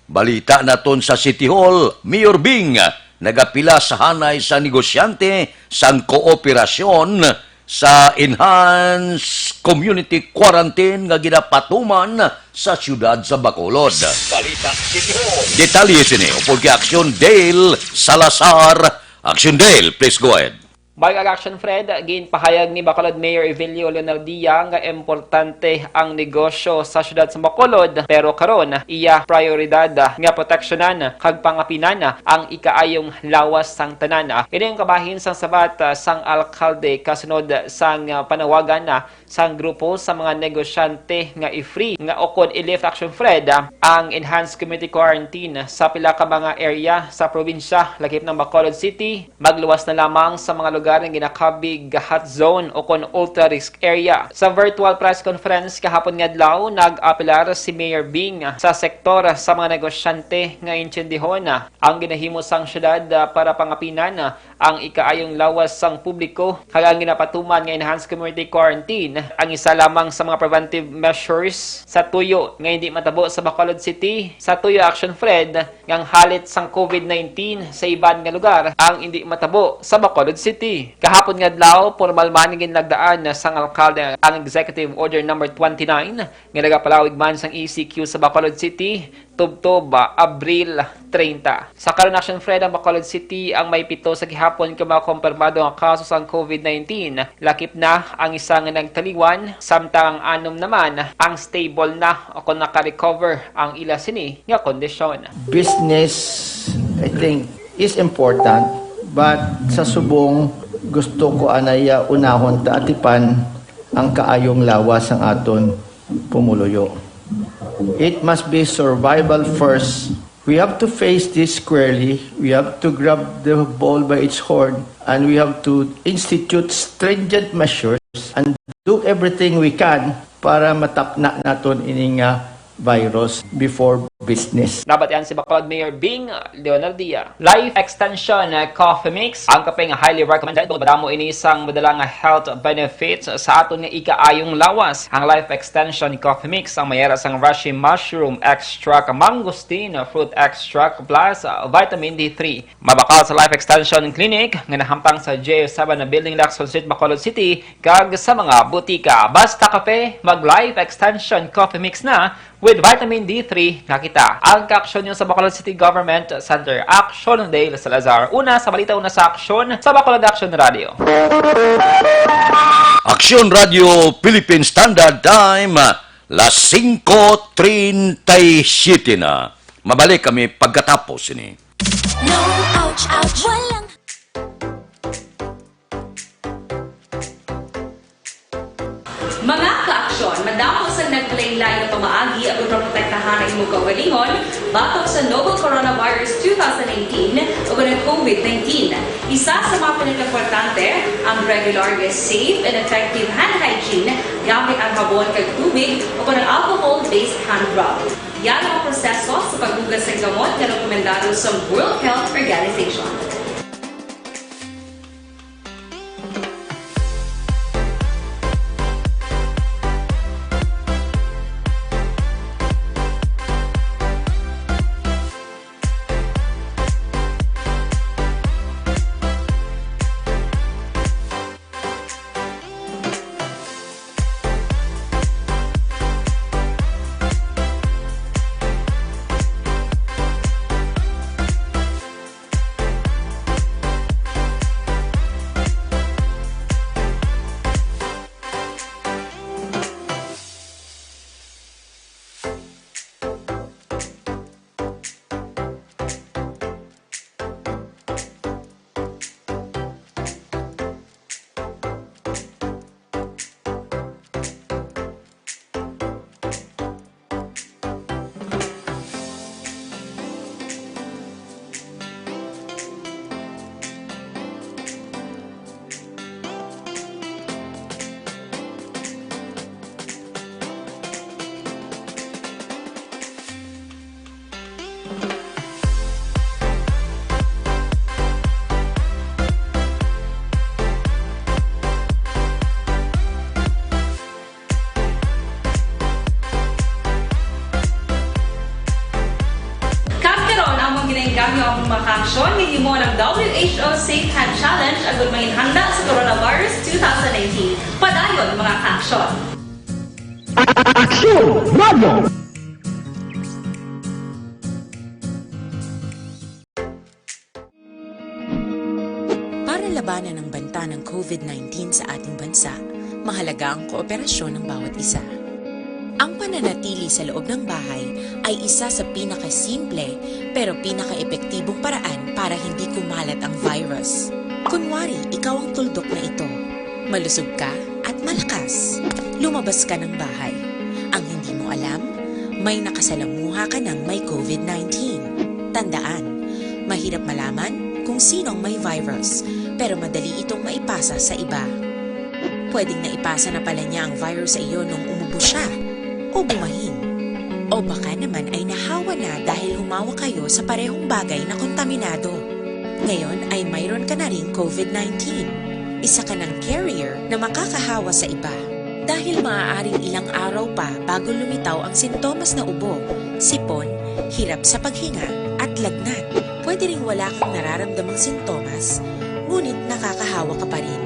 Balita naton sa City Hall, Mayor Bing nagapila sa hanay sa negosyante sang kooperasyon sa enhanced community quarantine nga ginapatuman sa siyudad sa Bacolod. Balita City Hall. Detalye sini upod kay Action Dale Salazar. Action Dale, please go ahead. Maayong aga, Action Fred, ginpahayag ni Bacolod Mayor Evelio Leonardia nga importante ang negosyo sa siyudad sa Bacolod, pero karon iya prioridad nga proteksyonan kag pangapinan ang ikaayong lawas sang tanan. Ini ang kabahin sang sabat sang alkalde kasunod sang panawagan sang grupo sa mga negosyante nga i-free nga ukon i-lift, Action Fred, ang enhanced community quarantine sa pila ka mga area sa probinsya, lakip ng Bacolod City, magluwas na lamang sa mga lugar lugar nga ginakabig nga hot zone o kon ultra risk area. Sa virtual press conference kahapon nga adlaw, nag-apelar si Mayor Bing sa sektor sa mga negosyante nga intindihon ang ginahimo sang syudad, ah, para pangapinan ang ikaayong lawas sang publiko, kag ang ginapatuman nga enhanced community quarantine ang isa lamang sa mga preventive measures sa tuyo nga hindi matabo sa Bacolod City. Sa tuyo, Action Fred, nga ang halit sang COVID nineteen sa iban nga lugar ang hindi matabo sa Bacolod City. Kahapon nga adlaw, pormal man nga ginlagdaan sang alkalde ang Executive Order Number twenty-nine nga nagapalawig man sang E C Q sa Bacolod City tubtob, ah, Abril treinta. Sa karon, Action Fred, ang Bacolod City ang may pito sa gihapon ka mga kumpirmado nga kaso sang COVID nineteen. Lakip na ang isa nga nagtaliwan, samtang ang anom naman ang stable na o kon naka-recover ang ila sini nga kondisyon. Business, I think, is important, but sa subong gusto ko anay, ah, unahon ta atipan ang kaayong lawas sang aton pumuluyo. It must be survival first. We have to face this squarely. We have to grab the bull by its horn, and we have to institute stringent measures and do everything we can para matapna naton ini nga virus before business. Nabatian si Bacolod Mayor Bing Leonardia. Life Extension, uh, Coffee Mix, ang kape nga highly recommended. Madamo ini sang madala nga health benefits sa aton nga ikaayong lawas. Ang Life Extension Coffee Mix ang may ara sang reishi mushroom extract, mangosteen fruit extract, plus, uh, vitamin D three. Mabakal sa Life Extension Clinic nga nahamtang sa J seven Building, Lacson Street, Bacolod City, kag sa mga butika. Basta kape, mag Life Extension Coffee Mix na. With vitamin D three na kita. Ang kaaksyon niyo sa Bacolod City Government Center. Aksyon Dale Salazar. Una sa balita, una sa aksyon sa Bacolod Aksyon Radio. Aksyon Radio Philippine Standard Time, las singko treinta y siete na. Mabalik kami pagkatapos ini. No, ouch, ouch. Walang Mga kaaksyon, madamo sang naglain-lain nga pamaagi agud maprotektahan ang imong kaugalingon batok sa novel coronavirus two thousand nineteen ug ang COVID nineteen. Isa sa mga pinakaimportante, ang regular nga safe and effective hand hygiene gamit ang habon kag tubig o kon ang alcohol-based hand rub. Yara ang proseso sa paghugas sang gamot nga rekomendado sa World Health Organization. Kag karon, amon ginaengganyo ang mga kaaksyon nga himo ng W H O Safe Hand Challenge agud mangin handa sa coronavirus two thousand nineteen. Padayon, mga kaaksyon. Aksyon Radio! Para labanan ang banta ng COVID nineteen sa ating bansa, mahalaga ang kooperasyon ng bawat isa. Ang pananatili sa loob ng bahay ay isa sa pinakasimple pero pinakaepektibong paraan para hindi kumalat ang virus. Kunwari, ikaw ang tuldok na ito. Malusog ka at malakas. Lumabas ka ng bahay. Ang hindi mo alam, may nakasalamuha ka ng may COVID nineteen. Tandaan, mahirap malaman kung sino ang may virus, pero madali itong maipasa sa iba. Pwedeng naipasa na pala niya ang virus sa iyo nung umubo siya o bumahin. O baka naman ay nahawa na dahil humawak kayo sa parehong bagay na kontaminado. Ngayon ay mayroon ka na ring covid nineteen. Isa ka ng carrier na makakahawa sa iba. Dahil maaaring ilang araw pa bago lumitaw ang sintomas na ubo, sipon, hirap sa paghinga, at lagnat. Pwede ring wala kang nararamdamang sintomas, ngunit nakakahawa ka pa rin.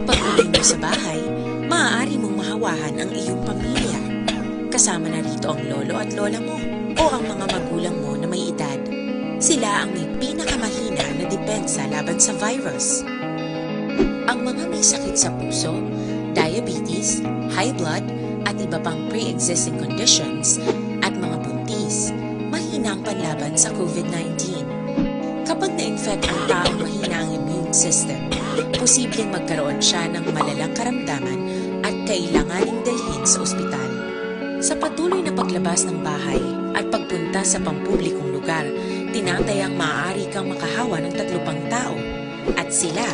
Pag-uwi mo sa bahay, maaari mong mahawahan ang iyong pamilya. Kasama na rito ang lolo at lola mo o ang mga magulang mo na may edad. Sila ang may pinakamahina na depensa laban sa virus. Ang mga may sakit sa puso, diabetes, high blood, at iba pang pre-existing conditions, at mga buntis, mahina ang panlaban sa covid nineteen. Kapag na-infect ang taong mahina ang immune system, posibleng magkaroon siya ng malalang karamdaman at kailanganing dalhin sa ospital. Sa patuloy na paglabas ng bahay at pagpunta sa pampublikong lugar, tinatayang maaari kang makahawa ng tatlo pang tao at sila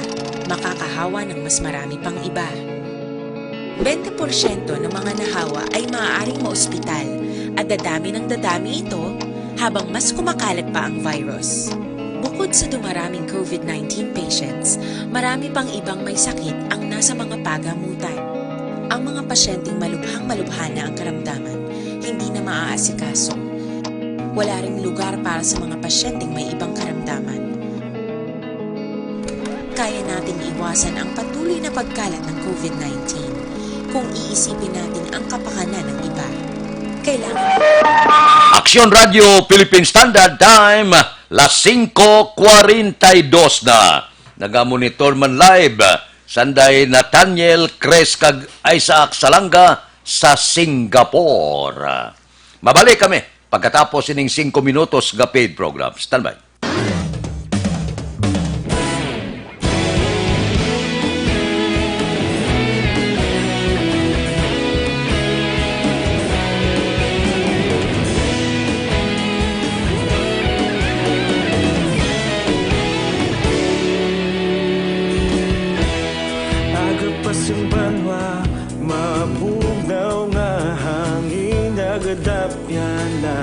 makakahawa ng mas marami pang iba. Bente porsyento ng mga nahawa ay maaaring maospital at dadami ng dadami ito habang mas kumakalat pa ang virus. Bukod sa dumaraming covid nineteen patients, marami pang ibang may sakit ang nasa mga pagamutan. Ang mga pasyenteng malubhang-malubha na ang karamdaman, hindi na maaasikaso. Wala ring lugar para sa mga pasyenteng may ibang karamdaman. Kaya nating iwasan ang patuloy na pagkalat ng covid nineteen kung iisipin natin ang kapakanan ng iba. Kailangan Aksyon Radio Philippine Standard Time, las singko kwarenta y dos na. Nagamonitor man live sanday Nathaniel Cres kag Isaac Salanga sa Singapore. Mabalik kami pagkatapos sining singko minutos nga paid program. Standby. Aga pa sing banwa, mabugnaw nga hangin, nagadapyan na.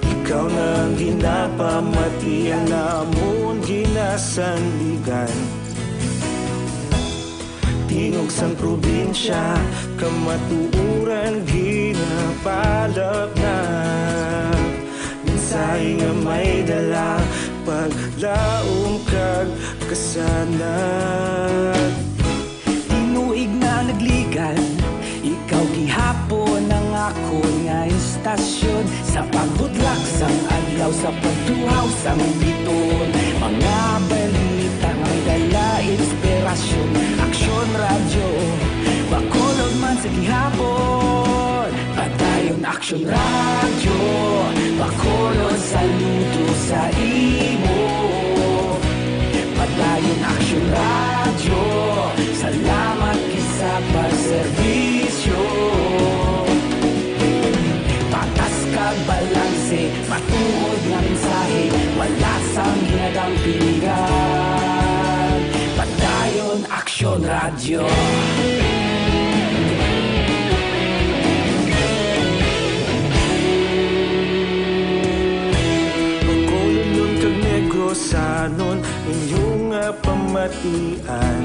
Ikaw na ang ginapamatian, amon ginasandigan. Tingog sang probinsya, kamatuoran ginapalapnag. Mensahe nga may dala, paglaom kag kasanag. Tinuig na nagligan, ikaw gihapon ang akon nga istasyon. Sa pagbutlak sang adlaw, sa pagtuhaw sang biton, mga balita nga may dala inspirasyon. Aksyon Radyo, Bacolod man sa gihapon. Padayon Aksyon Radyo, Bacolod, saludo sa imo. Padayon Aksyon Radyo, salamat gid sa pagserbisyo. Patas kag balanse, matuod nga mensahe, wala sang ginadampingan. Padayon Aksyon Radyo. Bacolodnon kag Negrosanon, inyo nga pamatian.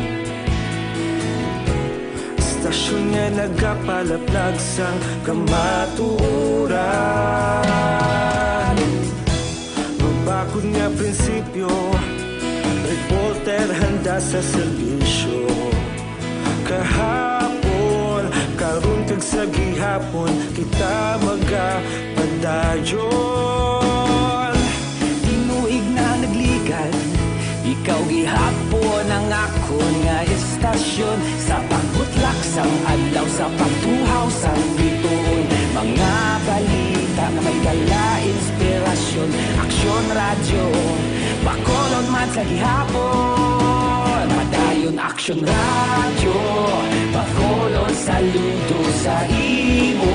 Istasyon nga nagapalaplag sang kamatuoran. Mabakod nga prinsipyo, reporter handa sa serbisyo. Kahapon, karon kag sa gihapon, kita magapadayon. Tinuig na nagligan, ikaw gihapon ang akon nga istasyon. Sa pagbutlak sang adlaw, sa pagtuhaw sang bituon, mga balita nga may dala inspirasyon. Aksyon Radyo, Bacolod man sa gihapon. Padayon Aksyon Radyo, Bacolod, saludo sa imo.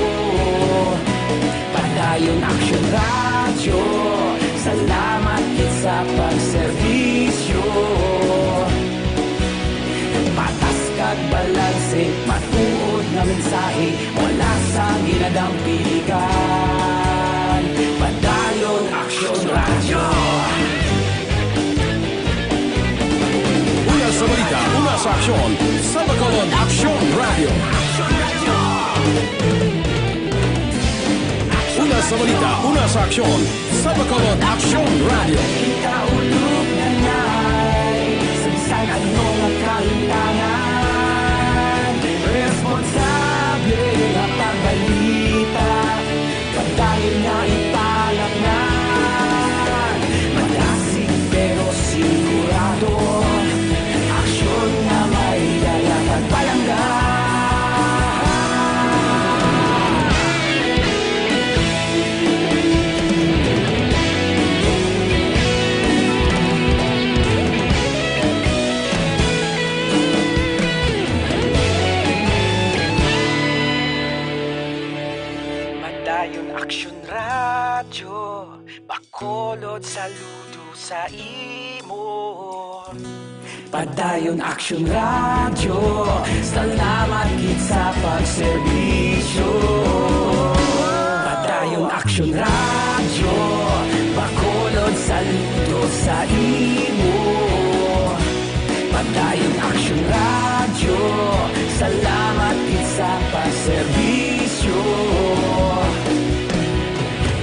Padayon Aksyon Radyo, salamat gid sa pagserbisyo. Wala sang ginadampigan. Padayon Aksyon Radyo. Una sa balita, una sa aksyon, sa Bacolod Aksyon Radyo. Una sa balita, una sa aksyon, sa Bacolod Aksyon Radyo. Kita ulog na nay, sa bisan ano nga kalintangan, responsable nga pagbalita, padayon nga ipalapnan. Malasig pero sigurado, aksyon nga may dala kag palangga. Padayon Aksyon Radyo, Bacolod, saludo sa imo. Padayon Aksyon Radyo, salamat gid sa pagserbisyo. Padayon Aksyon Radyo, Bacolod, saludo sa imo. Padayon Aksyon Radyo, salamat gid sa pagserbisyo.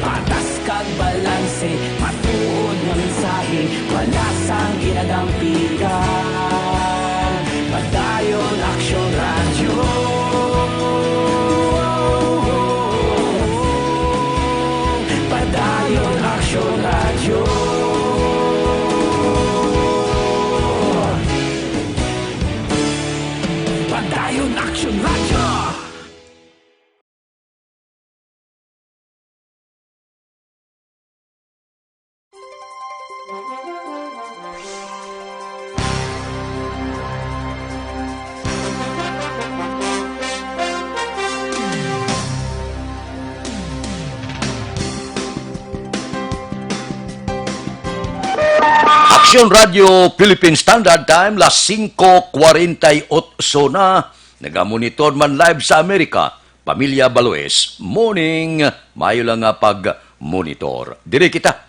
Patas kag balanse, matuod nga mensahe, wala sang ginadampigan. Padayon Aksyon Radyo. Padayon Aksyon Radyo. Padayon Aksyon Radyo. Aksyon Radyo Philippine Standard Time, las singko kwarenta y otso na. Nagamonitor man live sa Amerika, Pamilya Baloes, morning. Maayo lang nga pag-monitor. Diri kita.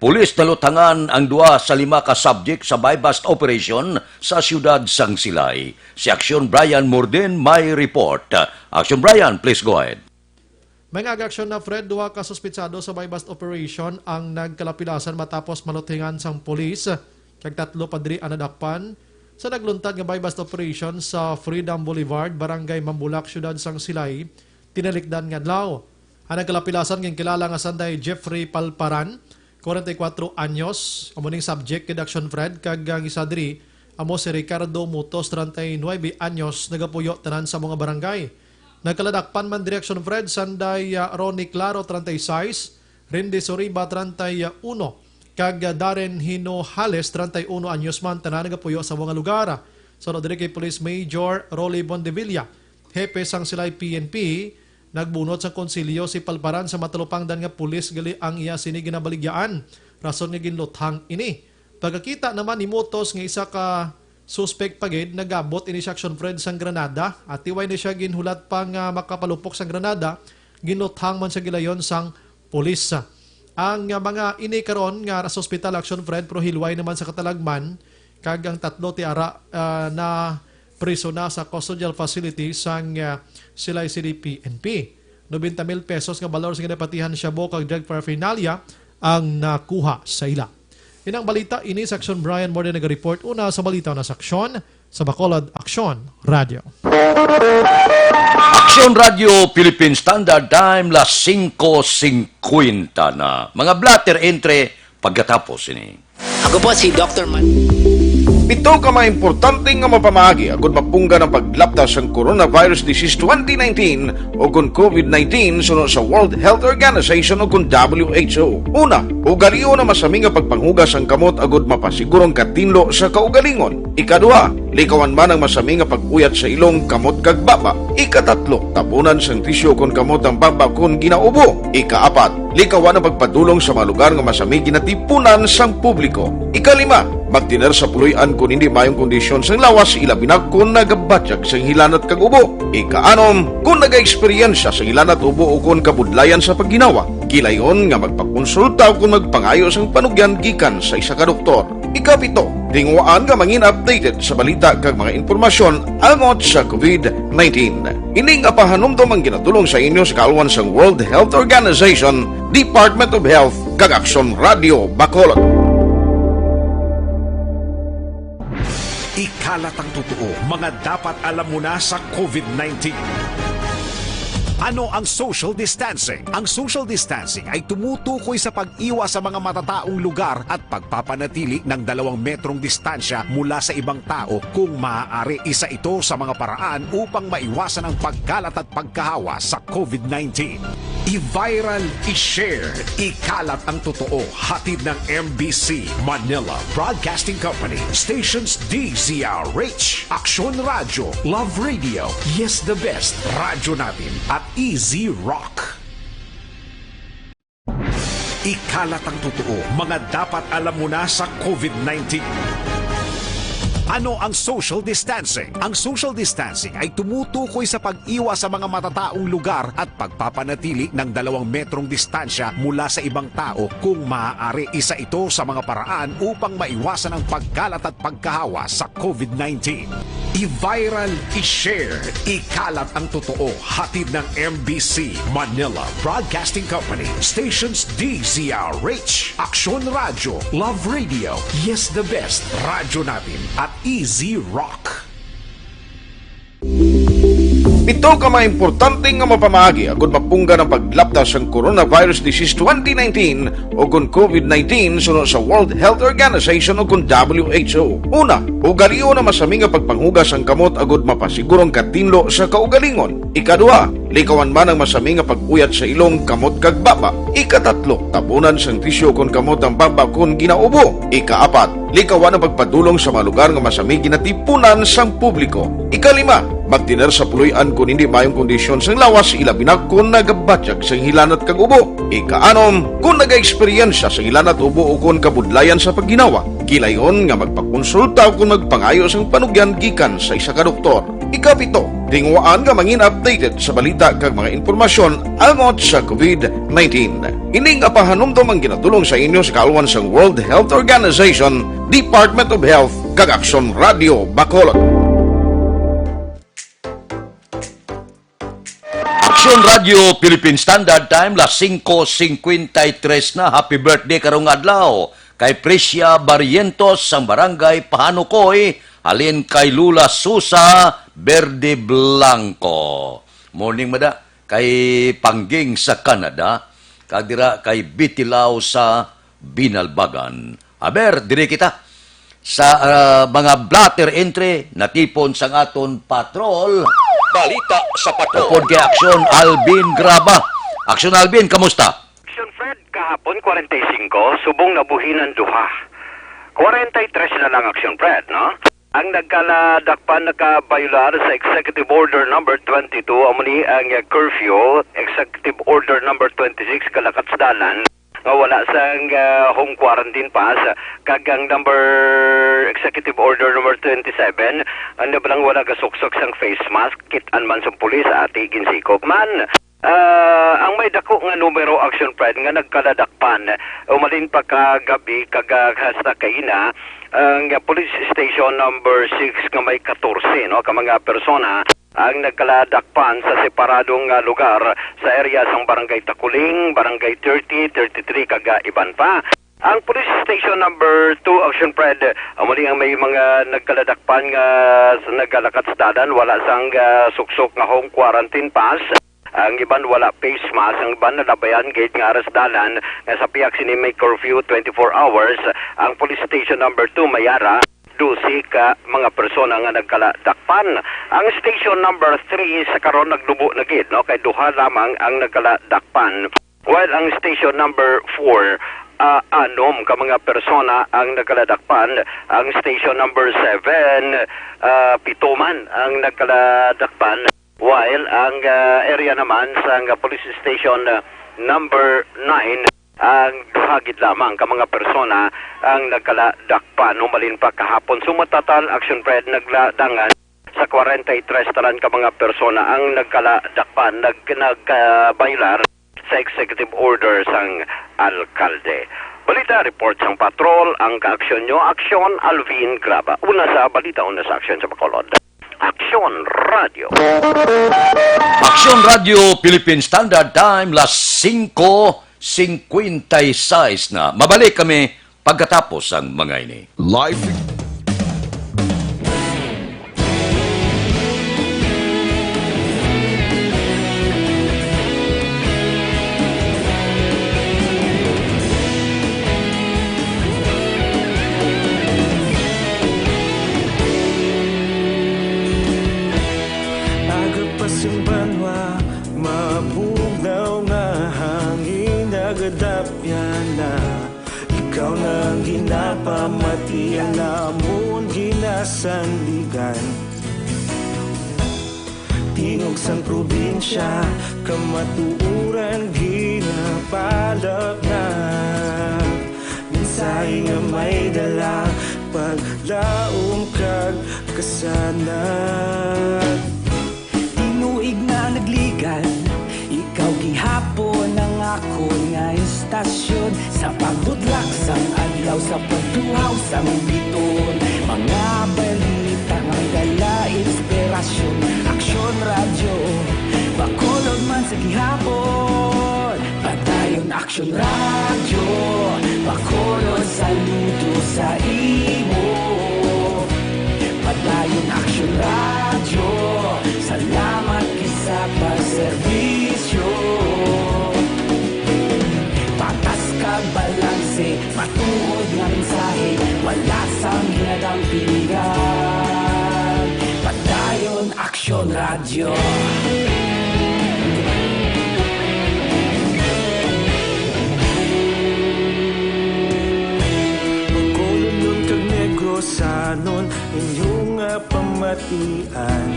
Pulis nalutangan ang duha sa lima ka subject sa buy-bust operation sa siyudad sang Silay. Si Aksyon Brian Morden may report. Aksyon Brian, please go ahead. May nga aga aksyon na, Fred, duha ka suspitsado sa buy-bust operation ang nagkalapilasan matapos malutingan sang pulis, kag tatlo pa diri ang nadakpan sa nagluntad nga buy-bust operation sa Freedom Boulevard, Barangay Mambulak, siyudad sang Silay, tinalikdan nga adlaw. Ang nagkalapilasan ginkilala nga sanday Jeffrey Palparan, kwarenta y kuwatro anyos, amo ning subject kay Aksyon Fred, kag ang isa diri amo si Ricardo Mutos, treinta y nueve anyos, nagapuyo tanan sa mga barangay. Nagkaladakpan man diri, Aksyon Fred, sanday, ah, Ronnie Claro, treinta y seis, Rindy Soriba, treinta y uno, kag, ah, Darren Hinojales, treinta y uno anyos man, tanan nagapuyo sa mga lugar. Suno diri kay Police Major Rolly Bondevilla, hepe sang Silay P N P, nagbunot sang konsilyo si Palparan sa matalupangdan nga pulis, gali ang iya sini ginabaligyaan, rason nga ginluthang ini. Pagkakita naman ni Mutos nga isa ka suspek pa gid, nagabot ini si Aksyon Fred sang granada, at tiway ni siya ginhulat pa nga makapalupok sang granada, ginluthang man siya gilayon sang pulis. Ang, ah, mga ini karon nga sa ospital, Aksyon Fred, pero hilway naman sa katalagman, kag ang tatlo ti ara, ah, na priso na sa custodial facility sang, ah, Silay City P N P. Nobenta mil pesos nga balor sing ginapatihan, shabu kag drug paraphernalia ang nakuha sa ila. Inang balita ini sa Aksyon Brian Morden naga-report. Una sa balita na sa Aksyon, sa Bacolod Aksyon Radio. Aksyon Radio Philippine Standard Time, las singko singkwenta na. Mga blotter entre pagkatapos ini. Ako po si Doktor Man. Pito ka mga importante nga mapamaagi agud mapunggan ang paglapda sang coronavirus disease twenty nineteen o kon COVID nineteen suno sa World Health Organization o kon W H O. Una, ugalion ang masami nga pagpanghugas sang kamot agud mapasiguro ang katinlo sa kaugalingon. Ikaduha, likawan man ang masami nga pag-uyat sa ilong, kamot kag baba. Ikatatlo, tabunan sang tisyu kon kamot ang baba kon ginaubo. Ikaapat, likawan ang pagpadulong sa mga lugar nga masami ginatipunan sang publiko. Ikalima, Magtener sa puloy-an kon hindi maayong kondisyon sang lawas, ilabi na kon nagabatyag sang hilanat kag ubo. Ikaanom, kon nagaeksperyensya sang hilanat, ubo, o kon kabudlayan sa pagginawa, kilayon nga magpakonsulta o kon magpangayo sang panugyan gikan sa isa ka doktor. Ikapito, tinguhaan nga mangin updated sa balita kag mga impormasyon angot sa covid nineteen. Ini nga pahanumdom ang ginatulong sa inyo sa kaalwan sang World Health Organization, Department of Health, kag Aksyon Radio Bacolod. Ikalat ang totoo, mga dapat alam mo na sa covid nineteen. Ano ang social distancing? Ang social distancing ay tumutukoy sa pag-iwas sa mga matataong lugar at pagpapanatili ng dalawang metrong distansya mula sa ibang tao kung maaari. Isa ito sa mga paraan upang maiwasan ang pagkalat at pagkahawa sa covid nineteen. I-viral, i-share, ikalat ang totoo. Hatid ng M B C Manila Broadcasting Company. Stations D Z R H, Aksyon Radyo, Love Radio, Yes the Best, Radyo Natin, at Easy Rock. Ikalat ang totoo, mga dapat alam mo na sa covid nineteen. Ano ang social distancing? Ang social distancing ay tumutukoy sa pag-iwas sa mga matataong lugar at pagpapanatili ng dalawang metrong distansya mula sa ibang tao kung maaari. Isa ito sa mga paraan upang maiwasan ang pagkalat at pagkahawa sa covid nineteen. I-viral, i-share, ikalat ang totoo. Hatid ng M B C Manila Broadcasting Company. Stations D Z R H, Aksyon Radyo, Love Radio, Yes the Best, Radyo Natin, at Easy Rock. Pito ka mga importante nga mapamaagi agud mapunggan ang paglapta sang coronavirus disease twenty nineteen o kon covid nineteen suno sa World Health Organization o kon W H O. Una, ugalion ang masami nga pagpanghugas sang kamot agud mapasiguro ang katinlo sa kaugalingon. Ikaduha, likawan man ang masami nga pag-uyat sa ilong, kamot kag baba. Ikatatlo, tabunan sang tisyu kon kamot ang baba kon ginaubo. Ikaapat, likawan ang pagpadulong sa mga lugar nga masami ginatipunan sang publiko. Ikalima, magtener sa puloy-an kon hindi maayong kondisyon sang lawas, ilabi na kon nagabatyag sang hilanat kag ubo. Ikaanom, kon nagaeksperyensya sang hilanat, ubo o kon kabudlayan sa pagginawa, kilayon nga magpakonsulta o kon magpangayo sang panugyan gikan sa isa ka doktor. Ikapito, tinguhaan nga mangin updated sa balita kag mga impormasyon angot sa covid nineteen. Ini nga pahanumdom ang ginatulong sa inyo sa kaalwan sang World Health Organization, Department of Health, kag Aksyon Radio Bacolod. Aksyon Radio Philippine Standard Time, las singko singkwenta y tres na. Happy birthday karong adlaw kay Precia Barrientos sang Barangay Pahanukoy, halin kay Lula Susa Verde Blanco. Morning, mada, kay Pangging sa Canada, kag dira kay Bitilao sa Binalbagan. Aber, diri kita sa, ah, mga blotter entry natipon sang aton patrol. Balita sa patrol. Upod kay Aksyon Alvin Graba. Aksyon Alvin, kamusta? Aksyon Fred, kahapon, kwarenta y singko, subong nabuhinan, duha. Kwarenta y tres na lang, Aksyon Fred, no? Ang nagkaladakpan nakabayular sa Executive Order Number twenty-two, amo ni ang curfew, Executive Order Number twenty-six, kalakatsdalan nga wala sang, ah, home quarantine pass, kag ang number, Executive Order Number twenty-seven, ang nabalang wala gasuksok sang face mask, kit-an man sang pulis, ati ginsikop man. Ah, ang may dako nga numero, Action Pride, nga nagkaladakpan, umalin pa kagabi kag, ah, hasta kaina, ang Police Station Number six nga may katorse, no, ka mga persona ang nagkaladakpan sa separadong, ah, lugar sa area sang Barangay Takuling, Barangay thirty, thirty-three, kag, ah, iban pa. Ang Police Station Number two, Action Fred, amo ni ang may mga nagkaladakpan nga s-, nagalakat sa dalan, wala sang, ah, suksok nga home quarantine pass. Ang iban wala face mask, ang iban nalabayan gate nga aras dalan nga sa pihak sini may curfew twenty-four hours. Ang Police Station Number two, may ara dose ka mga persona nga nagkaladakpan. Ang Station Number three sa karon naglubo na gid, no, kay duha lamang ang nagkaladakpan. While ang Station Number four, ah, anom ka mga persona ang nagkaladakpan. Ang Station Number seven, ah, pito man ang nagkaladakpan. While ang, ah, area naman sang Police Station, ah, Number nine, Ang duha gid lamang ka mga persona ang nagkala dakpan. Humalin pa kahapon, sumatatal, Action Fred, nagladangan sa kwarenta y tres tanan ka mga persona ang nagkala dakpan, nag-, nagkabaylar sa executive order sang alkalde. Balita report sang patrol, ang kaaksyon nyo, Aksyon Alvin Graba. Una sa balita, una sa aksyon sa Bacolod. Aksyon Radio. Aksyon Radio Philippine Standard Time, las singko singkwenta y seis na. Mabalik kami pagkatapos sang mga ini. Live. Aga pa sing banwa, mabugnaw nga hangin nagadapyan na. Ikaw na ang ginapamati, ang amon ginasandigan. Tingog sang probinsya, kamatuoran ginapalapnag. Mensahe nga may dala, paglaom kag kasanag. Tinuig na nagligan, ikaw gihapon ang akon nga istasyon. Sa pagbutlak sang adlaw, sa pagtuhaw sang biton, mga balita nga may dala inspirasyon. Aksyon Radyo, Bacolod man sa gihapon. Padayon Aksyon Radyo, Bacolod, saludo sa imo. Padayon Aksyon Radyo, salamat gid sa pagserbisyo. Patas kag balanse, matuod nga mensahe, wala sang ginadampingan. Padayon Aksyon Radyo. Bacolodnon kag Negrosanon, inyo nga pamatian.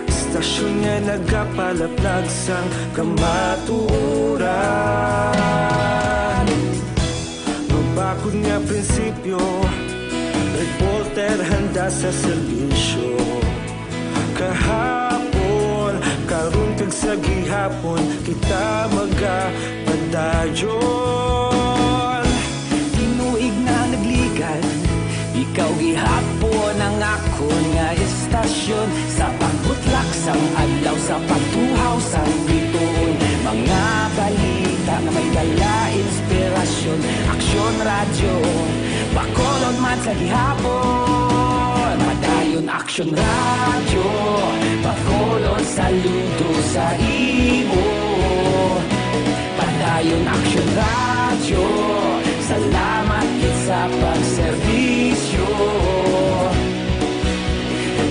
Istasyon nga nagapalaplag sang kamatuoran. Mabakod nga prinsipyo, reporter handa sa serbisyo. Kahapon, karon, kag sa gihapon, kita magapadayon. Tinuig na nagligan, ikaw gihapon ang akon nga istasyon. Sa pagbutlak sang adlaw, sa pagtuhaw sang bituon, mga balita nga may dala inspirasyon. Aksyon Radyo, Bacolod man sa gihapon. Padayon Aksyon Radyo, Bacolod, saludo sa imo. Padayon Aksyon Radyo, salamat gid sa pagserbisyo.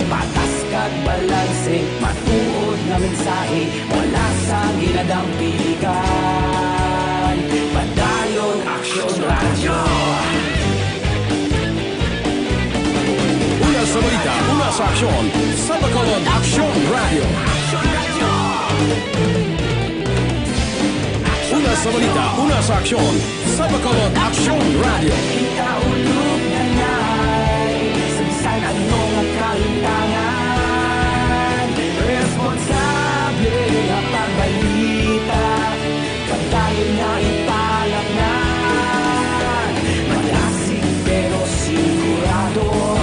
Patas kag balanse, matuod nga mensahe, wala sang ginadampigan. Padayon Aksyon Radyo. Una sa balita, una sa aksyon, sa Bacolod Aksyon Radyo. Una sa balita, una sa aksyon, sa Bacolod Aksyon Radyo. Kita ulog nanay, sa bisan ano nga kalintangan, responsable nga pagbalita. Padayon nga ipalapngan, malasig pero sigurado.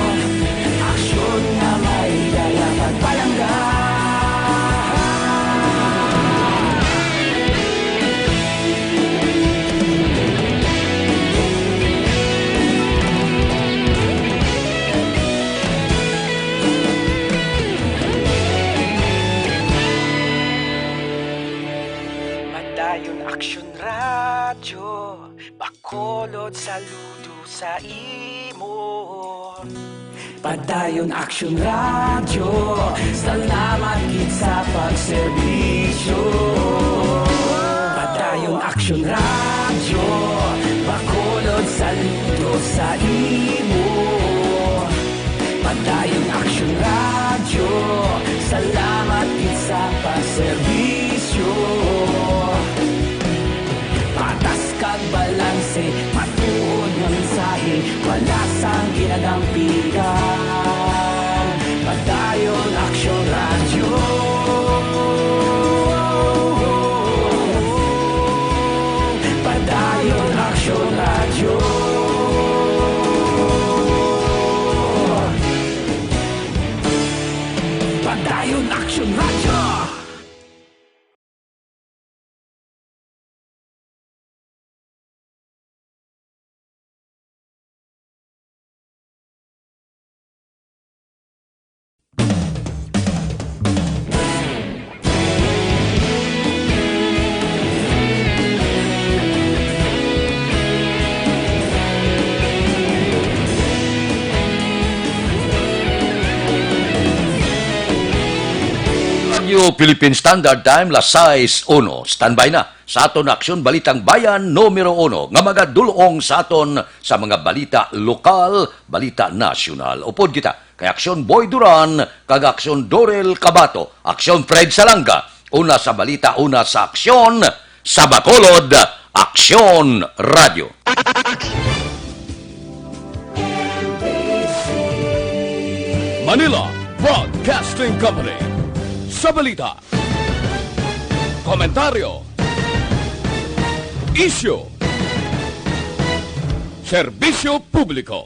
Aksyon nga may dala pagpalangga. Padayon Aksyon Radyo, Bacolod, saludo sa imo. Padayon Aksyon Radyo, salamat gid sa pagserbisyo. Padayon Aksyon Radyo, Bacolod, saludo sa imo. Padayon Aksyon Radyo, salamat gid sa pagserbisyo. Philippine Standard Time, las sais uno. Standby na sa aton Aksyon Balitang Bayan numero uno nga magadulong sa aton sa mga balita lokal, balita nasyonal. Upod kita kay Aksyon Boy Duran kag Aksyon Dorel Kabato, Aksyon Fred Salanga. Una sa balita, una sa aksyon, sa Bacolod, Aksyon Radio. Manila Broadcasting Company. Sa balita, komentaryo, isyu, serbisyo publiko.